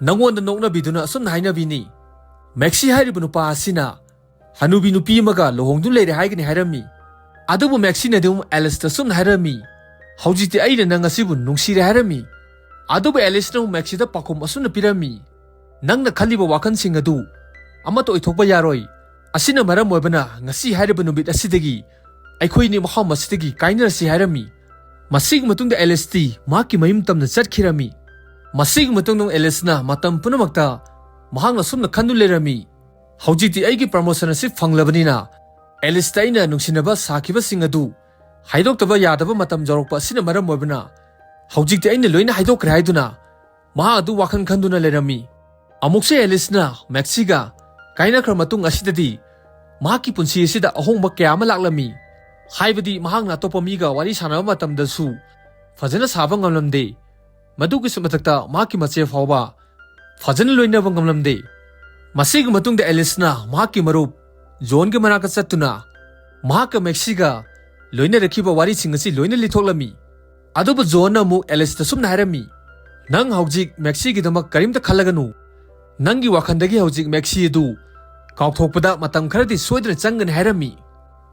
ꯅꯪꯉꯣꯟꯗ ꯅꯣꯛꯅꯕꯤꯗꯨꯅ ꯑꯁꯨꯝꯅ ꯍꯥꯏꯅꯕꯤꯅꯤ, ꯃꯦꯛꯁꯤ ꯍꯥꯏꯔꯤꯕ ꯅꯨꯄꯥ ꯑꯁꯤꯅ ꯍꯅꯨꯕꯤ ꯅꯨꯄꯤ ꯑꯃꯒ ꯂꯨꯍꯣꯡꯗꯨꯅ ꯂꯩꯔꯦ" ꯍꯥꯏꯒꯅꯤ ꯍꯥꯏꯔꯝꯃꯤ꯫ ꯑꯗꯨꯕꯨ ꯃꯦꯛꯁꯤꯅꯗꯤ ꯑꯃꯨꯛ ꯑꯦꯂꯤꯁꯇ ꯁꯨꯝꯅ ꯍꯥꯏꯔꯝꯃꯤ, "ꯍꯧꯖꯤꯛꯇꯤ ꯑꯩꯅ ꯅꯪ ꯑꯁꯤꯕꯨ ꯅꯨꯡꯁꯤꯔꯦ" ꯍꯥꯏꯔꯝꯃꯤ꯫ ꯑꯗꯨꯕꯨ ꯑꯦꯂꯤꯁꯅ ꯑꯃꯨꯛ ꯃꯦꯛꯁꯤꯗ ꯄꯥꯎꯈꯨꯝ ꯑꯁꯨꯝꯅ ꯄꯤꯔꯝꯃꯤ, "ꯅꯪꯅ ꯈꯜꯂꯤꯕ ꯋꯥꯈꯜꯁꯤꯡ ꯑꯗꯨ ꯑꯃꯠꯇ ꯑꯣꯏꯊꯣꯛꯄ ꯌꯥꯔꯣꯏ꯫ ꯑꯁꯤꯅ ꯃꯔꯝ ꯑꯣꯏꯕꯅ ꯉꯁꯤ ꯍꯥꯏꯔꯤꯕ ꯅꯨꯃꯤꯠ ꯑꯁꯤꯗꯒꯤ ꯑꯩꯈꯣꯏꯅꯤ ꯃꯐꯝ ꯑꯁꯤꯗꯒꯤ ꯀꯥꯏꯅꯔꯁꯤ" ꯍꯥꯏꯔꯝꯃꯤ꯫ ꯃꯁꯤꯒꯤ ꯃꯇꯨꯡꯗ ꯑꯦꯂꯤꯁꯇꯤ ꯃꯍꯥꯛꯀꯤ ꯃꯌꯨꯝ ꯇꯝꯅ ꯆꯠꯈꯤꯔꯝꯃꯤ꯫ ꯃꯁꯤꯒꯤ ꯃꯇꯨꯡꯗ ꯑꯦꯂꯤꯁꯅ ꯃꯇꯝ ꯄꯨꯝꯅꯃꯛꯇ ꯃꯍꯥꯛꯅ ꯁꯨꯝꯅ ꯈꯟꯗꯨꯅ ꯂꯩꯔꯝꯃꯤ, "ꯍꯧꯖꯤꯛꯇꯤ ꯑꯩꯒꯤ ꯄ꯭ꯔꯃꯣꯁꯟ ꯑꯁꯤ ꯐꯪꯂꯕꯅꯤꯅ ꯑꯦꯂꯤꯁꯇ ꯑꯩꯅ ꯅꯨꯡꯁꯤꯅꯕ ꯁꯥꯈꯤꯕꯁꯤꯡ ꯑꯗꯨ ꯍꯥꯏꯗꯣꯛꯇꯕ ꯌꯥꯗꯕ ꯃꯇꯝ ꯌꯧꯔꯛꯄ ꯑꯁꯤꯅ ꯃꯔꯝ ꯑꯣꯏꯕꯅ ꯍꯧꯖꯤꯛꯇꯤ ꯑꯩꯅ ꯂꯣꯏꯅ ꯍꯥꯏꯗꯣꯛꯈ꯭ꯔꯦ" ꯍꯥꯏꯗꯨꯅ ꯃꯍꯥꯛ ꯑꯗꯨ ꯋꯥꯈꯜ ꯈꯟꯗꯨꯅ ꯂꯩꯔꯝꯃꯤ꯫ ꯑꯃꯨꯛꯁꯨ ꯑꯦꯂꯤꯁꯅ ꯃꯦꯛꯁꯤꯒ ꯀꯥꯏꯅꯈ꯭ꯔ ꯃꯇꯨꯡ ꯑꯁꯤꯗꯗꯤ ꯃꯍꯥꯛꯀꯤ ꯄꯨꯟꯁꯤ ꯑꯁꯤꯗ ꯑꯍꯣꯡꯕ ꯀꯌꯥ ꯑꯃ ꯂꯥꯛꯂꯝꯃꯤ꯫ ꯍꯥꯏꯕꯗꯤ ꯃꯍꯥꯛꯅ ꯑꯇꯣꯞꯄ ꯃꯤꯒ ꯋꯥꯔꯤ ꯁꯥꯟꯅꯕ ꯃꯇꯝꯗꯁꯨ ꯐꯖꯅ ꯁꯥꯕ ꯉꯝꯂꯝꯗꯦ꯫ ꯃꯗꯨꯒꯤꯁꯨ ꯃꯊꯛꯇ ꯃꯍꯥꯛꯀꯤ ꯃꯆꯦ ꯐꯥꯎꯕ ꯐꯖꯅ ꯂꯣꯏꯅꯕ ꯉꯝꯂꯝꯗꯦ꯫ ꯃꯁꯤꯒꯤ ꯃꯇꯨꯡꯗ ꯑꯦꯂꯤꯁꯅ ꯃꯍꯥꯛꯀꯤ ꯃꯔꯨꯞ ꯖꯣꯟꯒꯤ ꯃꯅꯥꯛꯇ ꯆꯠꯇꯨꯅ ꯃꯍꯥꯛꯀ ꯃꯦꯛꯁꯤꯒ ꯂꯣꯏꯅꯔꯛꯈꯤꯕ ꯋꯥꯔꯤꯁꯤꯡ ꯑꯁꯤ ꯂꯣꯏꯅ ꯂꯤꯊꯣꯛꯂꯝꯃꯤ꯫ ꯑꯗꯨꯕꯨ ꯖꯣꯟꯅ ꯑꯃꯨꯛ ꯑꯦꯂꯤꯁꯇ ꯁꯨꯝꯅ ꯍꯥꯏꯔꯝꯃꯤ, "ꯅꯪ ꯍꯧꯖꯤꯛ ꯃꯦꯛꯁꯤꯒꯤꯗꯃꯛ ꯀꯔꯤꯝꯇ ꯈꯜꯂꯒꯅꯨ꯫ ꯅꯪꯒꯤ ꯋꯥꯈꯜꯗꯒꯤ ꯍꯧꯖꯤꯛ ꯃꯦꯛꯁꯤ ꯑꯗꯨ ꯀꯥꯎꯊꯣꯛꯄꯗ ꯃꯇꯝ ꯈꯔꯗꯤ ꯁꯣꯏꯗꯅ ꯆꯪꯒꯅꯤ" ꯍꯥꯏꯔꯝꯃꯤ꯫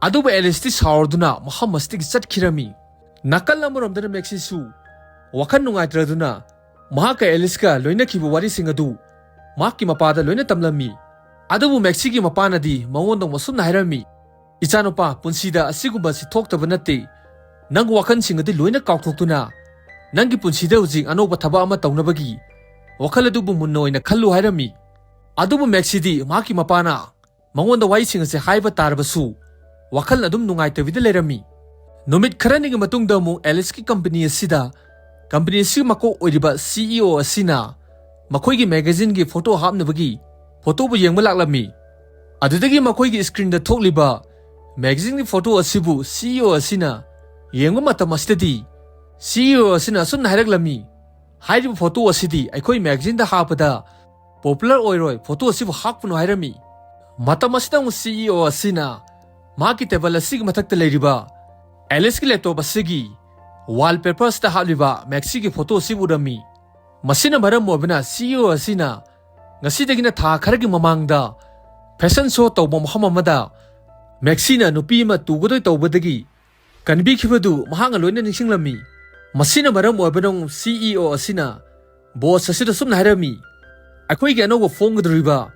ꯑꯗꯨꯕꯨ ꯑꯦꯂꯤꯁꯇꯤ ꯁꯥꯎꯔꯗꯨꯅ ꯃꯐꯝ ꯑꯁꯤꯗꯒꯤ ꯆꯠꯈꯤꯔꯝꯃꯤ꯫ ꯅꯥꯀꯜ ꯑꯃꯔꯣꯝꯗꯅ ꯃꯦꯛꯁꯤꯁꯨ ꯋꯥꯈꯜ ꯅꯨꯡꯉꯥꯏꯇ꯭ꯔꯗꯨꯅ ꯃꯍꯥꯛꯀ ꯑꯦꯂꯤꯁꯀ ꯂꯣꯏꯅꯈꯤꯕ ꯋꯥꯔꯤꯁꯤꯡ ꯑꯗꯨ ꯃꯍꯥꯛꯀꯤ ꯃꯄꯥꯗ ꯂꯣꯏꯅ ꯇꯝꯂꯝꯃꯤ꯫ ꯑꯗꯨꯕꯨ ꯃꯦꯛꯁꯤꯒꯤ ꯃꯄꯥꯅꯗꯤ ꯃꯉꯣꯟꯗ ꯑꯃꯨꯛ ꯑꯁꯨꯝꯅ ꯍꯥꯏꯔꯝꯃꯤ, "ꯏꯆꯥꯅꯨꯄꯥ, ꯄꯨꯟꯁꯤꯗ ꯑꯁꯤꯒꯨꯝꯕ ꯑꯁꯤ ꯊꯣꯛꯇꯕ ꯅꯠꯇꯦ꯫ ꯅꯪ ꯋꯥꯈꯜꯁꯤꯡ ꯑꯗꯨ ꯂꯣꯏꯅ ꯀꯥꯎꯊꯣꯛꯇꯨꯅ ꯅꯪꯒꯤ ꯄꯨꯟꯁꯤꯗ ꯍꯧꯖꯤꯛ ꯑꯅꯧꯕ ꯊꯕꯛ ꯑꯃ ꯇꯧꯅꯕꯒꯤ ꯋꯥꯈꯜ ꯑꯗꯨꯕꯨ ꯃꯨꯟꯅ ꯑꯣꯏꯅ ꯈꯜꯂꯨ" ꯍꯥꯏꯔꯝꯃꯤ꯫ ꯑꯗꯨꯕꯨ ꯃꯦꯛꯁꯤꯗꯤ ꯃꯍꯥꯛꯀꯤ ꯃꯄꯥꯅ ꯃꯉꯣꯟꯗ ꯋꯥꯍꯩꯁꯤꯡ ꯑꯁꯤ ꯍꯥꯏꯕ ꯇꯥꯔꯕꯁꯨ ꯋꯥꯈꯜ ꯑꯗꯨꯝ ꯅꯨꯡꯉꯥꯏꯇꯕꯤꯗ ꯂꯩꯔꯝꯃꯤ꯫ ꯅꯨꯃꯤꯠ ꯈꯔꯅꯤꯒꯤ ꯃꯇꯨꯡꯗ ꯑꯃꯨꯛ ꯑꯦꯂꯤꯁꯀꯤ ꯀꯝꯄꯅꯤ ꯑꯁꯤꯗ ꯀꯝꯄꯅꯤ ꯑꯁꯤꯒꯤ ꯃꯀꯣꯛ ꯑꯣꯏꯔꯤꯕ ꯁꯤ ꯏ ꯑꯣ ꯑꯁꯤꯅ ꯃꯈꯣꯏꯒꯤ ꯃꯦꯒꯥꯖꯤꯟꯒꯤ ꯐꯣꯇꯣ ꯍꯥꯞꯅꯕꯒꯤ ꯐꯣꯇꯣꯕꯨ ꯌꯦꯡꯕ ꯂꯥꯛꯂꯝꯃꯤ꯫ ꯑꯗꯨꯗꯒꯤ ꯃꯈꯣꯏꯒꯤ ꯁ꯭ꯀ꯭ꯔꯤꯟꯗ ꯊꯣꯛꯂꯤꯕ ꯃꯦꯒꯥꯖꯤꯟꯒꯤ ꯐꯣꯇꯣ ꯑꯁꯤꯕꯨ ꯁꯤ ꯏ ꯑꯣ ꯑꯁꯤꯅ ꯌꯦꯡꯕ ꯃꯇꯝ ꯑꯁꯤꯗꯗꯤ, ꯁꯤ ꯏ ꯑꯣ ꯑꯁꯤꯅ ꯑꯁꯨꯝꯅ ꯍꯥꯏꯔꯛꯂꯝꯃꯤ, "ꯍꯥꯏꯔꯤꯕ ꯐꯣꯇꯣ ꯑꯁꯤꯗꯤ ꯑꯩꯈꯣꯏ ꯃꯦꯒꯥꯖꯤꯟꯗ ꯍꯥꯞꯄꯗ ꯄꯣꯄꯨꯂꯔ ꯑꯣꯏꯔꯣꯏ, ꯐꯣꯇꯣ ꯑꯁꯤꯕꯨ ꯍꯥꯞꯀꯅꯨ" ꯍꯥꯏꯔꯝꯃꯤ꯫ ꯃꯇꯝ ꯑꯁꯤꯗ ꯑꯃꯨꯛ ꯁꯤ ꯏ ꯑꯣ ꯑꯁꯤꯅ ꯃꯍꯥꯛꯀꯤ ꯇꯦꯕꯜ ꯑꯁꯤꯒꯤ ꯃꯊꯛꯇ ꯂꯩꯔꯤꯕ ꯑꯦꯂꯤꯁꯀꯤ ꯂꯦꯞꯇꯣꯞ ꯑꯁꯤꯒꯤ ꯋꯥꯜꯄꯦꯄꯔ ꯑꯁꯤꯗ ꯍꯥꯞꯂꯤꯕ ꯃꯦꯛꯁꯤꯒꯤ ꯐꯣꯇꯣ ꯑꯁꯤꯕꯨ ꯎꯔꯝꯃꯤ꯫ ꯃꯁꯤꯅ ꯃꯔꯝ ꯑꯣꯏꯕꯅ ꯁꯤ ꯏ ꯑꯣ ꯑꯁꯤꯅ ꯉꯁꯤꯗꯒꯤꯅ ꯊꯥ ꯈꯔꯒꯤ ꯃꯃꯥꯡꯗ ꯐꯦꯁꯟ ꯁꯣ ꯇꯧꯕ ꯃꯐꯝ ꯑꯃꯗ ꯃꯦꯛꯁꯤꯅ ꯅꯨꯄꯤ ꯑꯃ ꯇꯨꯒꯗꯣꯏ ꯇꯧꯕꯗꯒꯤ ꯀꯟꯕꯤꯈꯤꯕꯗꯨ ꯃꯍꯥꯛꯅ ꯂꯣꯏꯅ ꯅꯤꯡꯁꯤꯡꯂꯝꯃꯤ꯫ ꯃꯁꯤꯅ ꯃꯔꯝ ꯑꯣꯏꯕꯅ ꯁꯤ ꯏ ꯑꯣ ꯑꯁꯤꯅ ꯕꯣꯁ ꯑꯁꯤꯗ ꯁꯨꯝꯅ ꯍꯥꯏꯔꯝꯃꯤ, "ꯑꯩꯈꯣꯏꯒꯤ ꯑꯅꯧꯕ ꯐꯣꯡꯒꯗꯧꯔꯤꯕ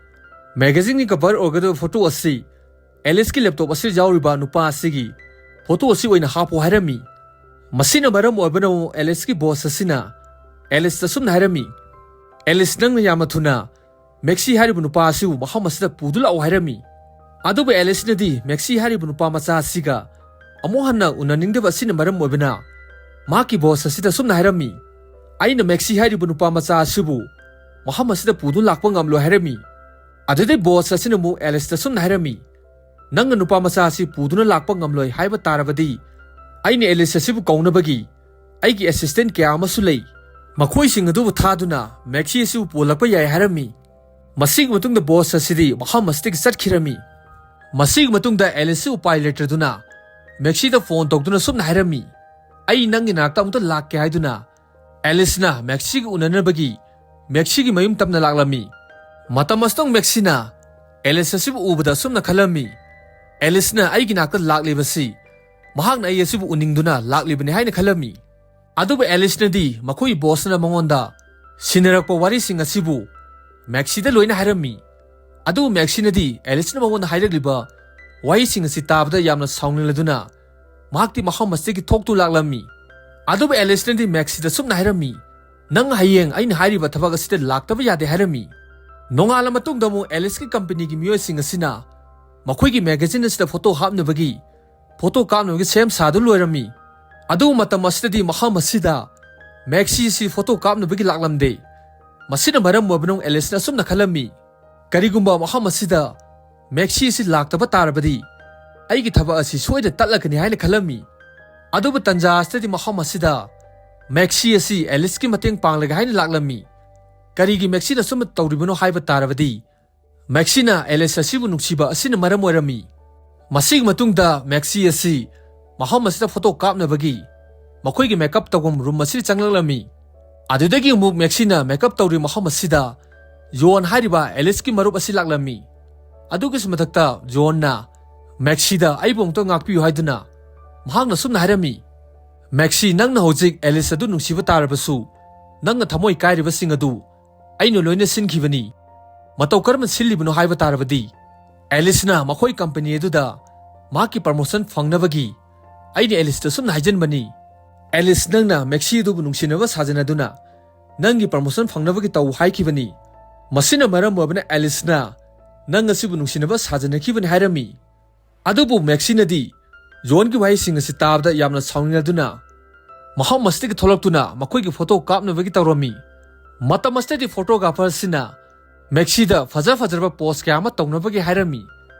ꯃꯦꯒꯥꯖꯤꯟꯒꯤ ꯀꯚꯔ ꯑꯣꯏꯒꯗꯧꯕ ꯐꯣꯇꯣ ꯑꯁꯤ ꯑꯦꯂꯤꯁꯀꯤ ꯂꯦꯞꯇꯣꯞ ꯑꯁꯤꯗ ꯌꯥꯎꯔꯤꯕ ꯅꯨꯄꯥ ꯑꯁꯤꯒꯤ ꯐꯣꯇꯣ ꯑꯁꯤ ꯑꯣꯏꯅ ꯍꯥꯞꯄꯣ" ꯍꯥꯏꯔꯝꯃꯤ꯫ ꯃꯁꯤꯅ ꯃꯔꯝ ꯑꯣꯏꯕꯅ ꯑꯃꯨꯛ ꯑꯦꯂꯤꯁꯀꯤ ꯕꯣꯁ ꯑꯁꯤꯅ ꯑꯦꯂꯤꯁꯇ ꯁꯨꯝꯅ ꯍꯥꯏꯔꯝꯃꯤ, "ꯑꯦꯂꯤꯁ, ꯅꯪꯅ ꯌꯥꯝꯅ ꯊꯨꯅ ꯃꯦꯛꯁꯤ ꯍꯥꯏꯔꯤꯕ ꯅꯨꯄꯥ ꯑꯁꯤꯕꯨ ꯃꯐꯝ ꯑꯁꯤꯗ ꯄꯨꯗꯨꯅ ꯂꯥꯛꯑꯣ" ꯍꯥꯏꯔꯝꯃꯤ꯫ ꯑꯗꯨꯕꯨ ꯑꯦꯂꯤꯁꯅꯗꯤ ꯃꯦꯛꯁꯤ ꯍꯥꯏꯔꯤꯕ ꯅꯨꯄꯥ ꯃꯆꯥ ꯑꯁꯤꯒ ꯑꯃꯨꯛ ꯍꯟꯅ ꯎꯅꯅꯤꯡꯗꯕ ꯑꯁꯤꯅ ꯃꯔꯝ ꯑꯣꯏꯕꯅ ꯃꯍꯥꯛꯀꯤ ꯕꯣꯁ ꯑꯁꯤꯗ ꯁꯨꯝꯅ ꯍꯥꯏꯔꯝꯃꯤ, "ꯑꯩꯅ ꯃꯦꯛꯁꯤ ꯍꯥꯏꯔꯤꯕ ꯅꯨꯄꯥ ꯃꯆꯥ ꯑꯁꯤꯕꯨ ꯃꯐꯝ ꯑꯁꯤꯗ ꯄꯨꯗꯨꯅ ꯂꯥꯛꯄ ꯉꯝꯂꯣꯏ" ꯍꯥꯏꯔꯝꯃꯤ꯫ ꯑꯗꯨꯗꯩ ꯕꯣꯁ ꯑꯁꯤꯅ ꯑꯃꯨꯛ ꯑꯦꯂꯤꯁꯇ ꯁꯨꯝꯅ ꯍꯥꯏꯔꯝꯃꯤ, "ꯅꯪꯅ ꯅꯨꯄꯥ ꯃꯆꯥ ꯑꯁꯤ ꯄꯨꯗꯨꯅ ꯂꯥꯛꯄ ꯉꯝꯂꯣꯏ ꯍꯥꯏꯕ ꯇꯥꯔꯕꯗꯤ, ꯑꯩꯅ ꯑꯦꯂꯤꯁ ꯑꯁꯤꯕꯨ ꯀꯧꯅꯕꯒꯤ ꯑꯩꯒꯤ ꯑꯦꯁꯤꯁꯇꯦꯟ ꯀꯌꯥ ꯑꯃꯁꯨ ꯂꯩ, ꯃꯈꯣꯏꯁꯤꯡ ꯑꯗꯨꯕꯨ ꯊꯥꯗꯨꯅ ꯃꯦꯛꯁꯤ ꯑꯁꯤꯕꯨ ꯄꯨꯍꯜꯂꯛꯄ ꯌꯥꯏ" ꯍꯥꯏꯔꯝꯃꯤ꯫ ꯃꯁꯤꯒꯤ ꯃꯇꯨꯡꯗ ꯕꯣꯁ ꯑꯁꯤꯗꯤ ꯃꯐꯝ ꯑꯁꯤꯗꯒꯤ ꯆꯠꯈꯤꯔꯝꯃꯤ꯫ ꯃꯁꯤꯒꯤ ꯃꯇꯨꯡꯗ ꯑꯦꯂꯤꯁꯁꯤ ꯎꯄꯥꯏ ꯂꯩꯇ꯭ꯔꯗꯨꯅ ꯃꯦꯛꯁꯤꯗ ꯐꯣꯟ ꯇꯧꯗꯨꯅ ꯁꯨꯝꯅ ꯍꯥꯏꯔꯝꯃꯤ, "ꯑꯩ ꯅꯪꯒꯤ ꯅꯥꯛꯇ ꯑꯃꯨꯛꯇ ꯂꯥꯛꯀꯦ" ꯍꯥꯏꯗꯨꯅ ꯑꯦꯂꯤꯁꯅ ꯃꯦꯛꯁꯤꯒ ꯎꯅꯅꯕꯒꯤ ꯃꯦꯛꯁꯤꯒꯤ ꯃꯌꯨꯝ ꯇꯝꯅ ꯂꯥꯛꯂꯝꯃꯤ꯫ ꯃꯇꯝ ꯑꯁꯤꯗ ꯃꯦꯛꯁꯤꯅ ꯑꯦꯂꯤꯁ ꯑꯁꯤꯕꯨ ꯎꯕꯗ ꯑꯁꯨꯝꯅ ꯈꯜꯂꯝꯃꯤ, "ꯑꯦꯂꯤꯁꯅ ꯑꯩꯒꯤ ꯅꯥꯛꯇ ꯂꯥꯛꯂꯤꯕꯁꯤ ꯃꯍꯥꯛꯅ ꯑꯩ ꯑꯁꯤꯕꯨ ꯎꯅꯤꯡꯗꯨꯅ ꯂꯥꯛꯂꯤꯕꯅꯤ" ꯍꯥꯏꯅ ꯈꯜꯂꯝꯃꯤ꯫ ꯑꯗꯨꯕꯨ ꯑꯦꯂꯤꯁꯅꯗꯤ ꯃꯈꯣꯏꯒꯤ ꯕꯣꯁꯅ ꯃꯉꯣꯟꯗ ꯁꯤꯟꯅꯔꯛꯄ ꯋꯥꯔꯤꯁꯤꯡ ꯑꯁꯤꯕꯨ ꯃꯦꯛꯁꯤꯗ ꯂꯣꯏꯅ ꯍꯥꯏꯔꯝꯃꯤ꯫ ꯑꯗꯨꯕꯨ ꯃꯦꯛꯁꯤꯅꯗꯤ ꯑꯦꯂꯤꯁꯅ ꯃꯉꯣꯟꯗ ꯍꯥꯏꯔꯛꯂꯤꯕ ꯋꯥꯍꯩꯁꯤꯡ ꯑꯁꯤ ꯇꯥꯕꯗ ꯌꯥꯝꯅ ꯁꯥꯎꯅꯤꯡꯂꯗꯨꯅ ꯃꯍꯥꯛꯇꯤ ꯃꯐꯝ ꯑꯁꯤꯗꯒꯤ ꯊꯣꯛꯇꯨ ꯂꯥꯛꯂꯝꯃꯤ꯫ ꯑꯗꯨꯕꯨ ꯑꯦꯂꯤꯁꯅꯗꯤ ꯃꯦꯛꯁꯤꯗ ꯁꯨꯝꯅ ꯍꯥꯏꯔꯝꯃꯤ, "ꯅꯪ ꯍꯌꯦꯡ ꯑꯩꯅ ꯍꯥꯏꯔꯤꯕ ꯊꯕꯛ ꯑꯁꯤꯗ ꯂꯥꯛꯇꯕ ꯌꯥꯗꯦ" ꯍꯥꯏꯔꯝꯃꯤ꯫ ꯅꯣꯡꯉꯥꯜꯂ ꯃꯇꯨꯡꯗ ꯑꯃꯨꯛ ꯑꯦꯂꯤꯁꯀꯤ ꯀꯝꯄꯅꯤꯒꯤ ꯃꯤꯑꯣꯏꯁꯤꯡ ꯑꯁꯤꯅ ꯃꯈꯣꯏꯒꯤ ꯃꯦꯒꯥꯖꯤꯟ ꯑꯁꯤꯗ ꯐꯣꯇꯣ ꯍꯥꯞꯅꯕꯒꯤ, ꯐꯣꯇꯣ ꯀꯥꯞꯅꯕꯒꯤ ꯁꯦꯝ ꯁꯥꯗꯨꯅ ꯂꯣꯏꯔꯝꯃꯤ꯫ ꯑꯗꯨꯕꯨ ꯃꯇꯝ ꯑꯁꯤꯗꯗꯤ ꯃꯐꯝ ꯑꯁꯤꯗ ꯃꯦꯛꯁꯤ ꯑꯁꯤ ꯐꯣꯇꯣ ꯀꯥꯞꯅꯕꯒꯤ ꯂꯥꯛꯂꯝꯗꯦ꯫ ꯃꯁꯤꯅ ꯃꯔꯝ ꯑꯣꯏꯕꯅ ꯑꯦꯂꯤꯁꯅ ꯑꯁꯨꯝꯅ ꯈꯜꯂꯝꯃꯤ, "ꯀꯔꯤꯒꯨꯝꯕ ꯃꯐꯝ ꯑꯁꯤꯗ ꯃꯦꯛꯁꯤ ꯑꯁꯤ ꯂꯥꯛꯇꯕ ꯇꯥꯔꯕꯗꯤ ꯑꯩꯒꯤ ꯊꯕꯛ ꯑꯁꯤ ꯁꯣꯏꯗ ꯇꯠꯂꯒꯅꯤ" ꯍꯥꯏꯅ ꯈꯜꯂꯝꯃꯤ꯫ ꯑꯗꯨꯕꯨ ꯇꯟꯖꯥ ꯑꯁꯤꯗꯗꯤ ꯃꯐꯝ ꯑꯁꯤꯗ ꯃꯦꯛꯁꯤ ꯑꯁꯤ ꯑꯦꯂꯤꯁꯀꯤ ꯃꯇꯦꯡ ꯄꯥꯡꯂꯒꯦ ꯍꯥꯏꯅ ꯂꯥꯛꯂꯝꯃꯤ꯫ ꯀꯔꯤꯒꯤ ꯃꯦꯛꯁꯤꯅ ꯑꯁꯨꯝꯅ ꯇꯧꯔꯤꯕꯅꯣ ꯍꯥꯏꯕ ꯇꯥꯔꯕꯗꯤ, ꯃꯦꯛꯁꯤꯅ ꯑꯦꯂꯤꯁ ꯑꯁꯤꯕꯨ ꯅꯨꯡꯁꯤꯕ ꯑꯁꯤꯅ ꯃꯔꯝ ꯑꯣꯏꯔꯝꯃꯤ꯫ ꯃꯁꯤꯒꯤ ꯃꯇꯨꯡꯗ ꯃꯦꯛꯁꯤ ꯑꯁꯤ ꯃꯐꯝ ꯑꯁꯤꯗ ꯐꯣꯇꯣ ꯀꯥꯞꯅꯕꯒꯤ ꯃꯈꯣꯏꯒꯤ ꯃꯦꯀꯞ ꯇꯧꯐꯝ ꯔꯨꯝ ꯑꯁꯤꯗ ꯆꯪꯂꯛꯂꯝꯃꯤ꯫ ꯑꯗꯨꯗꯒꯤ ꯑꯃꯨꯛ ꯃꯦꯛꯁꯤꯅ ꯃꯦꯀꯞ ꯇꯧꯔꯤ ꯃꯐꯝ ꯑꯁꯤꯗ ꯖꯣꯟ ꯍꯥꯏꯔꯤꯕ ꯑꯦꯂꯤꯁꯀꯤ ꯃꯔꯨꯞ ꯑꯁꯤ ꯂꯥꯛꯂꯝꯃꯤ꯫ ꯑꯗꯨꯒꯤꯁꯨ ꯃꯊꯛꯇ ꯖꯣꯟꯅ ꯃꯦꯛꯁꯤꯗ "ꯑꯩꯕꯨ ꯑꯃꯨꯛꯇ ꯉꯥꯛꯄꯤꯌꯨ" ꯍꯥꯏꯗꯨꯅ ꯃꯍꯥꯛꯅ ꯁꯨꯝꯅ ꯍꯥꯏꯔꯝꯃꯤ, "ꯃꯦꯛꯁꯤ, ꯅꯪꯅ ꯍꯧꯖꯤꯛ ꯑꯦꯂꯤꯁ ꯑꯗꯨ ꯅꯨꯡꯁꯤꯕ ꯇꯥꯔꯕꯁꯨ, ꯅꯪꯅ ꯊꯃꯣꯏ ꯀꯥꯏꯔꯤꯕꯁꯤꯡ ꯑꯗꯨ ꯑꯩꯅ ꯂꯣꯏꯅ ꯁꯤꯟꯈꯤꯕꯅꯤ"꯫ ꯃꯇꯧ ꯀꯔꯝꯅ ꯁꯤꯜꯂꯤꯕꯅꯣ ꯍꯥꯏꯕ ꯇꯥꯔꯕꯗꯤ, ꯑꯦꯂꯤꯁꯅ ꯃꯈꯣꯏ ꯀꯝꯄꯅꯤ ꯑꯗꯨꯗ ꯃꯍꯥꯛꯀꯤ ꯄ꯭ꯔꯃꯣꯁꯟ ꯐꯪꯅꯕꯒꯤ ꯑꯩꯅ ꯑꯦꯂꯤꯁꯇ ꯁꯨꯝꯅ ꯍꯥꯏꯖꯤꯟꯕꯅꯤ, "ꯑꯦꯂꯤꯁ, ꯅꯪꯅ ꯃꯦꯛꯁꯤ ꯑꯗꯨꯕꯨ ꯅꯨꯡꯁꯤꯅꯕ ꯁꯥꯖꯅꯗꯨꯅ ꯅꯪꯒꯤ ꯄ꯭ꯔꯃꯣꯁꯟ ꯐꯪꯅꯕꯒꯤ ꯇꯧ ꯍꯥꯏꯈꯤꯕꯅꯤ꯫ ꯃꯁꯤꯅ ꯃꯔꯝ ꯑꯣꯏꯕꯅ ꯑꯦꯂꯤꯁꯅ ꯅꯪ ꯑꯁꯤꯕꯨ ꯅꯨꯡꯁꯤꯅꯕ ꯁꯥꯖꯅꯈꯤꯕꯅꯤ" ꯍꯥꯏꯔꯝꯃꯤ꯫ ꯑꯗꯨꯕꯨ ꯃꯦꯛꯁꯤꯅꯗꯤ ꯖꯣꯟꯒꯤ ꯋꯥꯍꯩꯁꯤꯡ ꯑꯁꯤ ꯇꯥꯕꯗ ꯌꯥꯝꯅ ꯁꯥꯎꯅꯤꯡꯂꯗꯨꯅ ꯃꯐꯝ ꯑꯁꯤꯗꯒꯤ ꯊꯣꯛꯂꯛꯇꯨꯅ ꯃꯈꯣꯏꯒꯤ ꯐꯣꯇꯣ ꯀꯥꯞꯅꯕꯒꯤ ꯇꯧꯔꯝꯃꯤ꯫ ꯃꯇꯝ ꯑꯁꯤꯗꯗꯤ ꯐꯣꯇꯣꯒ꯭ꯔꯥꯐꯔꯁꯤꯅ ꯃꯦꯛꯁꯤꯗ ꯐꯖ ꯐꯖꯔꯕ ꯄꯣꯁ ꯀꯌꯥ ꯑꯃ ꯇꯧꯅꯕꯒꯤ ꯍꯥꯏꯔꯝꯃꯤ꯫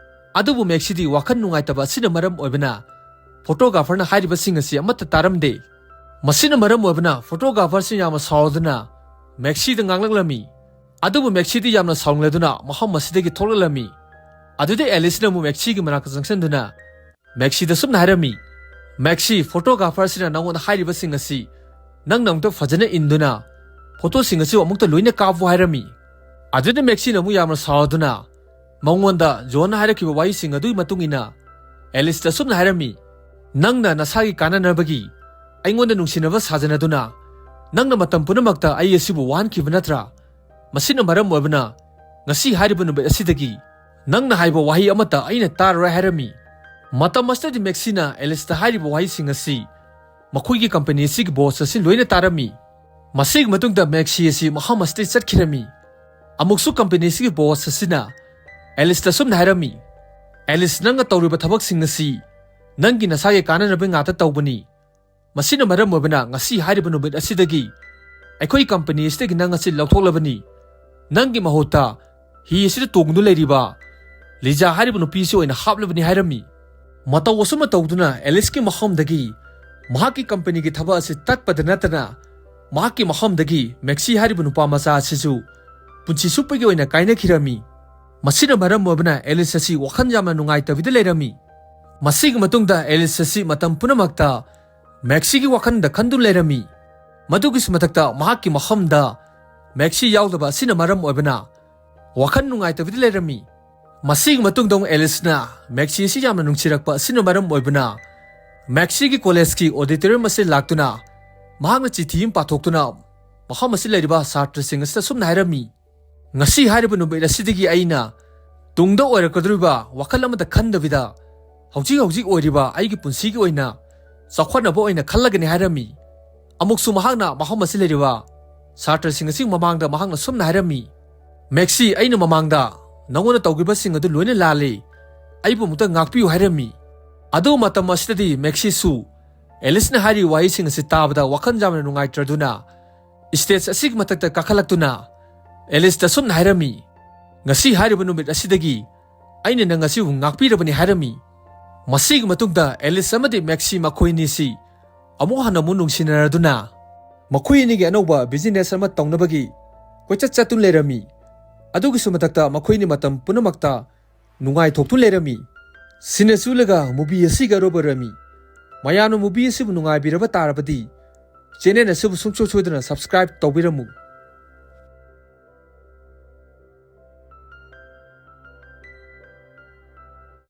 ꯑꯗꯨꯕꯨ ꯃꯦꯛꯁꯤꯗꯤ ꯋꯥꯈꯜ ꯅꯨꯡꯉꯥꯏꯇꯕ ꯑꯁꯤꯅ ꯃꯔꯝ ꯑꯣꯏꯕꯅ ꯐꯣꯇꯣꯒ꯭ꯔꯥꯐꯔꯅ ꯍꯥꯏꯔꯤꯕꯁꯤꯡ ꯑꯁꯤ ꯑꯃꯠꯇ ꯇꯥꯔꯝꯗꯦ꯫ ꯃꯁꯤꯅ ꯃꯔꯝ ꯑꯣꯏꯕꯅ ꯐꯣꯇꯣꯒ꯭ꯔꯥꯐꯔꯁꯤꯡ ꯌꯥꯝꯅ ꯁꯥꯎꯔꯗꯨꯅ ꯃꯦꯛꯁꯤꯗ ꯉꯥꯡꯂꯛꯂꯝꯃꯤ꯫ ꯑꯗꯨꯕꯨ ꯃꯦꯛꯁꯤꯗꯤ ꯌꯥꯝꯅ ꯁꯥꯎꯅꯤꯡꯂꯗꯨꯅ ꯃꯐꯝ ꯑꯁꯤꯗꯒꯤ ꯊꯣꯛꯂꯛꯂꯝꯃꯤ꯫ ꯑꯗꯨꯗ ꯑꯦꯂꯤꯁꯅ ꯑꯃꯨꯛ ꯃꯦꯛꯁꯤꯒꯤ ꯃꯅꯥꯛꯇ ꯆꯪꯁꯤꯟꯗꯨꯅ ꯃꯦꯛꯁꯤꯗ ꯁꯨꯝꯅ ꯍꯥꯏꯔꯝꯃꯤ, "ꯃꯦꯛꯁꯤ, ꯐꯣꯇꯣꯒ꯭ꯔꯥꯐꯔꯁꯤꯅ ꯅꯉꯣꯟꯗ ꯍꯥꯏꯔꯤꯕꯁꯤꯡ ꯑꯁꯤ ꯅꯪꯅ ꯑꯃꯨꯛꯇ ꯐꯖꯅ ꯏꯟꯗꯨꯅ ꯐꯣꯇꯣꯁꯤꯡ ꯑꯁꯤ ꯑꯃꯨꯛꯇ ꯂꯣꯏꯅ ꯀꯥꯞꯄꯨ" ꯍꯥꯏꯔꯝꯃꯤ꯫ ꯑꯗꯨꯗ ꯃꯦꯛꯁꯤꯅ ꯑꯃꯨꯛ ꯌꯥꯝꯅ ꯁꯥꯎꯔꯗꯨꯅ ꯃꯉꯣꯟꯗ ꯖꯣꯟꯅ ꯍꯥꯏꯔꯛꯈꯤꯕ ꯋꯥꯍꯩꯁꯤꯡ ꯑꯗꯨꯒꯤ ꯃꯇꯨꯡ ꯏꯟꯅ ꯑꯦꯂꯤꯁꯇ ꯑꯁꯨꯝꯅ ꯍꯥꯏꯔꯝꯃꯤ, "ꯅꯪꯅ ꯅꯁꯥꯒꯤ ꯀꯥꯟꯅꯅꯕꯒꯤ ꯑꯩꯉꯣꯟꯗ ꯅꯨꯡꯁꯤꯅꯕ ꯁꯥꯖꯅꯗꯨꯅ ꯅꯪꯅ ꯃꯇꯝ ꯄꯨꯝꯅꯃꯛꯇ ꯑꯩ ꯑꯁꯤꯕꯨ ꯋꯥꯍꯟꯈꯤꯕ ꯅꯠꯇ꯭ꯔꯥ? ꯃꯁꯤꯅ ꯃꯔꯝ ꯑꯣꯏꯕꯅ ꯉꯁꯤ ꯍꯥꯏꯔꯤꯕ ꯅꯨꯃꯤꯠ ꯑꯁꯤꯗꯒꯤ ꯅꯪꯅ ꯍꯥꯏꯕ ꯋꯥꯍꯩ ꯑꯃꯠꯇ ꯑꯩꯅ ꯇꯥꯔꯔꯣꯏ" ꯍꯥꯏꯔꯝꯃꯤ꯫ ꯃꯇꯝ ꯑꯁꯤꯗꯗꯤ ꯃꯦꯛꯁꯤꯅ ꯑꯦꯂꯤꯁꯇ ꯍꯥꯏꯔꯤꯕ ꯋꯥꯍꯩꯁꯤꯡ ꯑꯁꯤ ꯃꯈꯣꯏꯒꯤ ꯀꯝꯄꯅꯤ ꯑꯁꯤꯒꯤ ꯕꯣꯁ ꯑꯁꯤ ꯂꯣꯏꯅ ꯇꯥꯔꯝꯃꯤ꯫ ꯃꯁꯤꯒꯤ ꯃꯇꯨꯡꯗ ꯃꯦꯛꯁꯤ ꯑꯁꯤ ꯃꯐꯝ ꯑꯁꯤꯗꯒꯤ ꯆꯠꯈꯤꯔꯝꯃꯤ꯫ ꯑꯃꯨꯛꯁꯨ ꯀꯝꯄꯅꯤ ꯑꯁꯤꯒꯤ ꯕꯣꯁ ꯑꯁꯤꯅ ꯑꯦꯂꯤꯁꯇ ꯑꯁꯨꯝꯅ ꯍꯥꯏꯔꯝꯃꯤ, ꯑꯦꯂꯤꯁ, ꯅꯪꯅ ꯇꯧꯔꯤꯕ ꯊꯕꯛꯁꯤꯡ ꯑꯁꯤ ꯅꯪꯒꯤ ꯅꯁꯥꯒꯤ ꯀꯥꯟꯅꯅꯕ ꯉꯥꯛꯇ ꯇꯧꯕꯅꯤ꯫ ꯃꯁꯤꯅ ꯃꯔꯝ ꯑꯣꯏꯕꯅ ꯉꯁꯤ ꯍꯥꯏꯔꯤꯕ ꯅꯨꯃꯤꯠ ꯑꯁꯤꯗꯒꯤ ꯑꯩꯈꯣꯏ ꯀꯝꯄꯅꯤ ꯑꯁꯤꯗꯒꯤ ꯅꯪ ꯑꯁꯤ ꯂꯧꯊꯣꯛꯂꯕꯅꯤ꯫ ꯅꯪꯒꯤ ꯃꯍꯨꯠꯇ ꯍꯤ ꯑꯁꯤꯗ ꯇꯣꯡꯗꯨꯅ ꯂꯩꯔꯤꯕ ꯂꯤꯖꯥ ꯍꯥꯏꯔꯤꯕ ꯅꯨꯄꯤ ꯑꯁꯤ ꯑꯣꯏꯅ ꯍꯥꯞꯂꯕꯅꯤ ꯍꯥꯏꯔꯝꯃꯤ꯫ ꯃꯇꯧ ꯑꯁꯨꯝꯅ ꯇꯧꯗꯨꯅ ꯑꯦꯂꯤꯁꯀꯤ ꯃꯐꯝꯗꯒꯤ ꯃꯍꯥꯛꯀꯤ ꯀꯝꯄꯅꯤꯒꯤ ꯊꯕꯛ ꯑꯁꯤ ꯇꯠꯄꯗ ꯅꯠꯇꯅ ꯃꯍꯥꯛꯀꯤ ꯃꯐꯝꯗꯒꯤ ꯃꯦꯛꯁꯤ ꯍꯥꯏꯔꯤꯕ ꯅꯨꯄꯥ ꯃꯆꯥ ꯑꯁꯤꯁꯨ ꯄꯨꯟꯁꯤ ꯆꯨꯞꯄꯒꯤ ꯑꯣꯏꯅ ꯀꯥꯏꯅꯈꯤꯔꯝꯃꯤ꯫ ꯃꯁꯤꯅ ꯃꯔꯝ ꯑꯣꯏꯕꯅ ꯑꯦꯂꯤꯁ ꯑꯁꯤ ꯋꯥꯈꯜ ꯌꯥꯝꯅ ꯅꯨꯡꯉꯥꯏꯇꯕꯤꯗ ꯂꯩꯔꯝꯃꯤ꯫ ꯃꯁꯤꯒꯤ ꯃꯇꯨꯡꯗ ꯑꯦꯂꯤꯁ ꯑꯁꯤ ꯃꯇꯝ ꯄꯨꯝꯅꯃꯛꯇ ꯃꯦꯛꯁꯤꯒꯤ ꯋꯥꯈꯜꯗ ꯈꯟꯗꯨꯅ ꯂꯩꯔꯝꯃꯤ꯫ ꯃꯗꯨꯒꯤꯁꯨ ꯃꯊꯛꯇ ꯃꯍꯥꯛꯀꯤ ꯃꯐꯝꯗ ꯃꯦꯛꯁꯤ ꯌꯥꯎꯗꯕ ꯑꯁꯤꯅ ꯃꯔꯝ ꯑꯣꯏꯕꯅ ꯋꯥꯈꯜ ꯅꯨꯡꯉꯥꯏꯇꯕꯤꯗ ꯂꯩꯔꯝꯃꯤ꯫ ꯃꯁꯤꯒꯤ ꯃꯇꯨꯡꯗ ꯑꯃꯨꯛ ꯑꯦꯂꯤꯁꯅ ꯃꯦꯛꯁꯤ ꯑꯁꯤ ꯌꯥꯝꯅ ꯅꯨꯡꯁꯤꯔꯛꯄ ꯑꯁꯤꯅ ꯃꯔꯝ ꯑꯣꯏꯕꯅ ꯃꯦꯛꯁꯤꯒꯤ ꯀꯣꯂꯦꯖꯀꯤ ꯑꯣꯗꯤꯇꯣꯔꯤꯌꯝ ꯑꯁꯤ ꯂꯥꯛꯇꯨꯅ ꯃꯍꯥꯛꯅ ꯆꯤꯊꯤ ꯑꯃ ꯄꯥꯊꯣꯛꯇꯨꯅ ꯃꯐꯝ ꯑꯁꯤ ꯂꯩꯔꯤꯕ ꯁꯥꯇ꯭ꯔꯁꯤꯡ ꯑꯁꯤꯗ ꯑꯁꯨꯝꯅ ꯍꯥꯏꯔꯝꯃꯤ, "ꯉꯁꯤ ꯍꯥꯏꯔꯤꯕ ꯅꯨꯃꯤꯠ ꯑꯁꯤꯗꯒꯤ ꯑꯩꯅ ꯇꯨꯡꯗ ꯑꯣꯏꯔꯛꯀꯗꯧꯔꯤꯕ ꯋꯥꯈꯜ ꯑꯃꯠꯇ ꯈꯟꯗꯕꯤꯗ ꯍꯧꯖꯤꯛ ꯍꯧꯖꯤꯛ ꯑꯣꯏꯔꯤꯕ ꯑꯩꯒꯤ ꯄꯨꯟꯁꯤꯒꯤ ꯑꯣꯏꯅ ꯆꯥꯎꯈꯠꯅꯕ ꯑꯣꯏꯅ ꯈꯜꯂꯒꯅꯤ" ꯍꯥꯏꯔꯝꯃꯤ꯫ ꯑꯃꯨꯛꯁꯨ ꯃꯍꯥꯛꯅ ꯃꯐꯝ ꯑꯁꯤ ꯂꯩꯔꯤꯕ ꯁꯥꯇ꯭ꯔꯁꯤꯡ ꯑꯁꯤꯒꯤ ꯃꯃꯥꯡꯗ ꯃꯍꯥꯛꯅ ꯁꯨꯝꯅ ꯍꯥꯏꯔꯝꯃꯤ, "ꯃꯦꯛꯁꯤ, ꯑꯩꯅ ꯃꯃꯥꯡꯗ ꯅꯉꯣꯟꯗ ꯇꯧꯈꯤꯕꯁꯤꯡ ꯑꯗꯨ ꯂꯣꯏꯅ ꯂꯥꯜꯂꯤ, ꯑꯩꯕꯨ ꯑꯃꯨꯛꯇ ꯉꯥꯛꯄꯤꯌꯨ" ꯍꯥꯏꯔꯝꯃꯤ꯫ ꯑꯗꯨ ꯃꯇꯝ ꯑꯁꯤꯗꯗꯤ ꯃꯦꯛꯁꯤꯁꯨ ꯑꯦꯂꯤꯁꯅ ꯍꯥꯏꯔꯤꯕ ꯋꯥꯍꯩꯁꯤꯡ ꯑꯁꯤ ꯇꯥꯕꯗ ꯋꯥꯈꯜ ꯌꯥꯝꯅ ꯅꯨꯡꯉꯥꯏꯇ꯭ꯔꯗꯨꯅ ꯁ꯭ꯇꯦꯖ ꯑꯁꯤꯒꯤ ꯃꯊꯛꯇ ꯀꯥꯈꯠꯂꯛꯇꯨꯅ ꯑꯦꯂꯤꯁꯇ ꯁꯨꯝꯅ ꯍꯥꯏꯔꯝꯃꯤ, "ꯉꯁꯤ ꯍꯥꯏꯔꯤꯕ ꯅꯨꯃꯤꯠ ꯑꯁꯤꯗꯒꯤ ꯑꯩꯅ ꯅꯪ ꯑꯁꯤꯕꯨ ꯉꯥꯛꯄꯤꯔꯕꯅꯤ" ꯍꯥꯏꯔꯝꯃꯤ꯫ ꯃꯁꯤꯒꯤ ꯃꯇꯨꯡꯗ ꯑꯦꯂꯤꯁ ꯑꯃꯗꯤ ꯃꯦꯛꯁꯤ ꯃꯈꯣꯏ ꯑꯅꯤꯁꯤ ꯑꯃꯨꯛ ꯍꯟꯅ ꯑꯃꯨꯛ ꯅꯨꯡꯁꯤꯅꯔꯗꯨꯅ ꯃꯈꯣꯏ ꯑꯅꯤꯒꯤ ꯑꯅꯧꯕ ꯕꯤꯖꯤꯅꯦꯁ ꯑꯃ ꯇꯧꯅꯕꯒꯤ ꯀꯣꯏꯆꯠ ꯆꯠꯇꯨꯅ ꯂꯩꯔꯝꯃꯤ꯫ ꯑꯗꯨꯒꯤꯁꯨ ꯃꯊꯛꯇ ꯃꯈꯣꯏ ꯑꯅꯤ ꯃꯇꯝ ꯄꯨꯝꯅꯃꯛꯇ ꯅꯨꯡꯉꯥꯏꯊꯣꯛꯇꯨꯅ ꯂꯩꯔꯝꯃꯤ꯫ ꯁꯤꯅ ꯆꯨꯂꯒ ꯃꯨꯚꯤ ꯑꯁꯤꯒꯤ ꯑꯔꯣꯏꯕ ꯑꯣꯏꯔꯝꯃꯤ꯫ ꯃꯌꯥꯝꯅ ꯃꯨꯚꯤ ꯑꯁꯤꯕꯨ ꯅꯨꯡꯉꯥꯏꯕꯤꯔꯕ ꯇꯥꯔꯕꯗꯤ ꯆꯦꯅꯦꯜ ꯑꯁꯤꯕꯨ ꯁꯨꯡꯁꯣꯏ ꯁꯣꯏꯗꯅ ꯁꯕꯁꯀ꯭ꯔꯥꯏꯕ ꯇꯧꯕꯤꯔꯝꯃꯨ꯫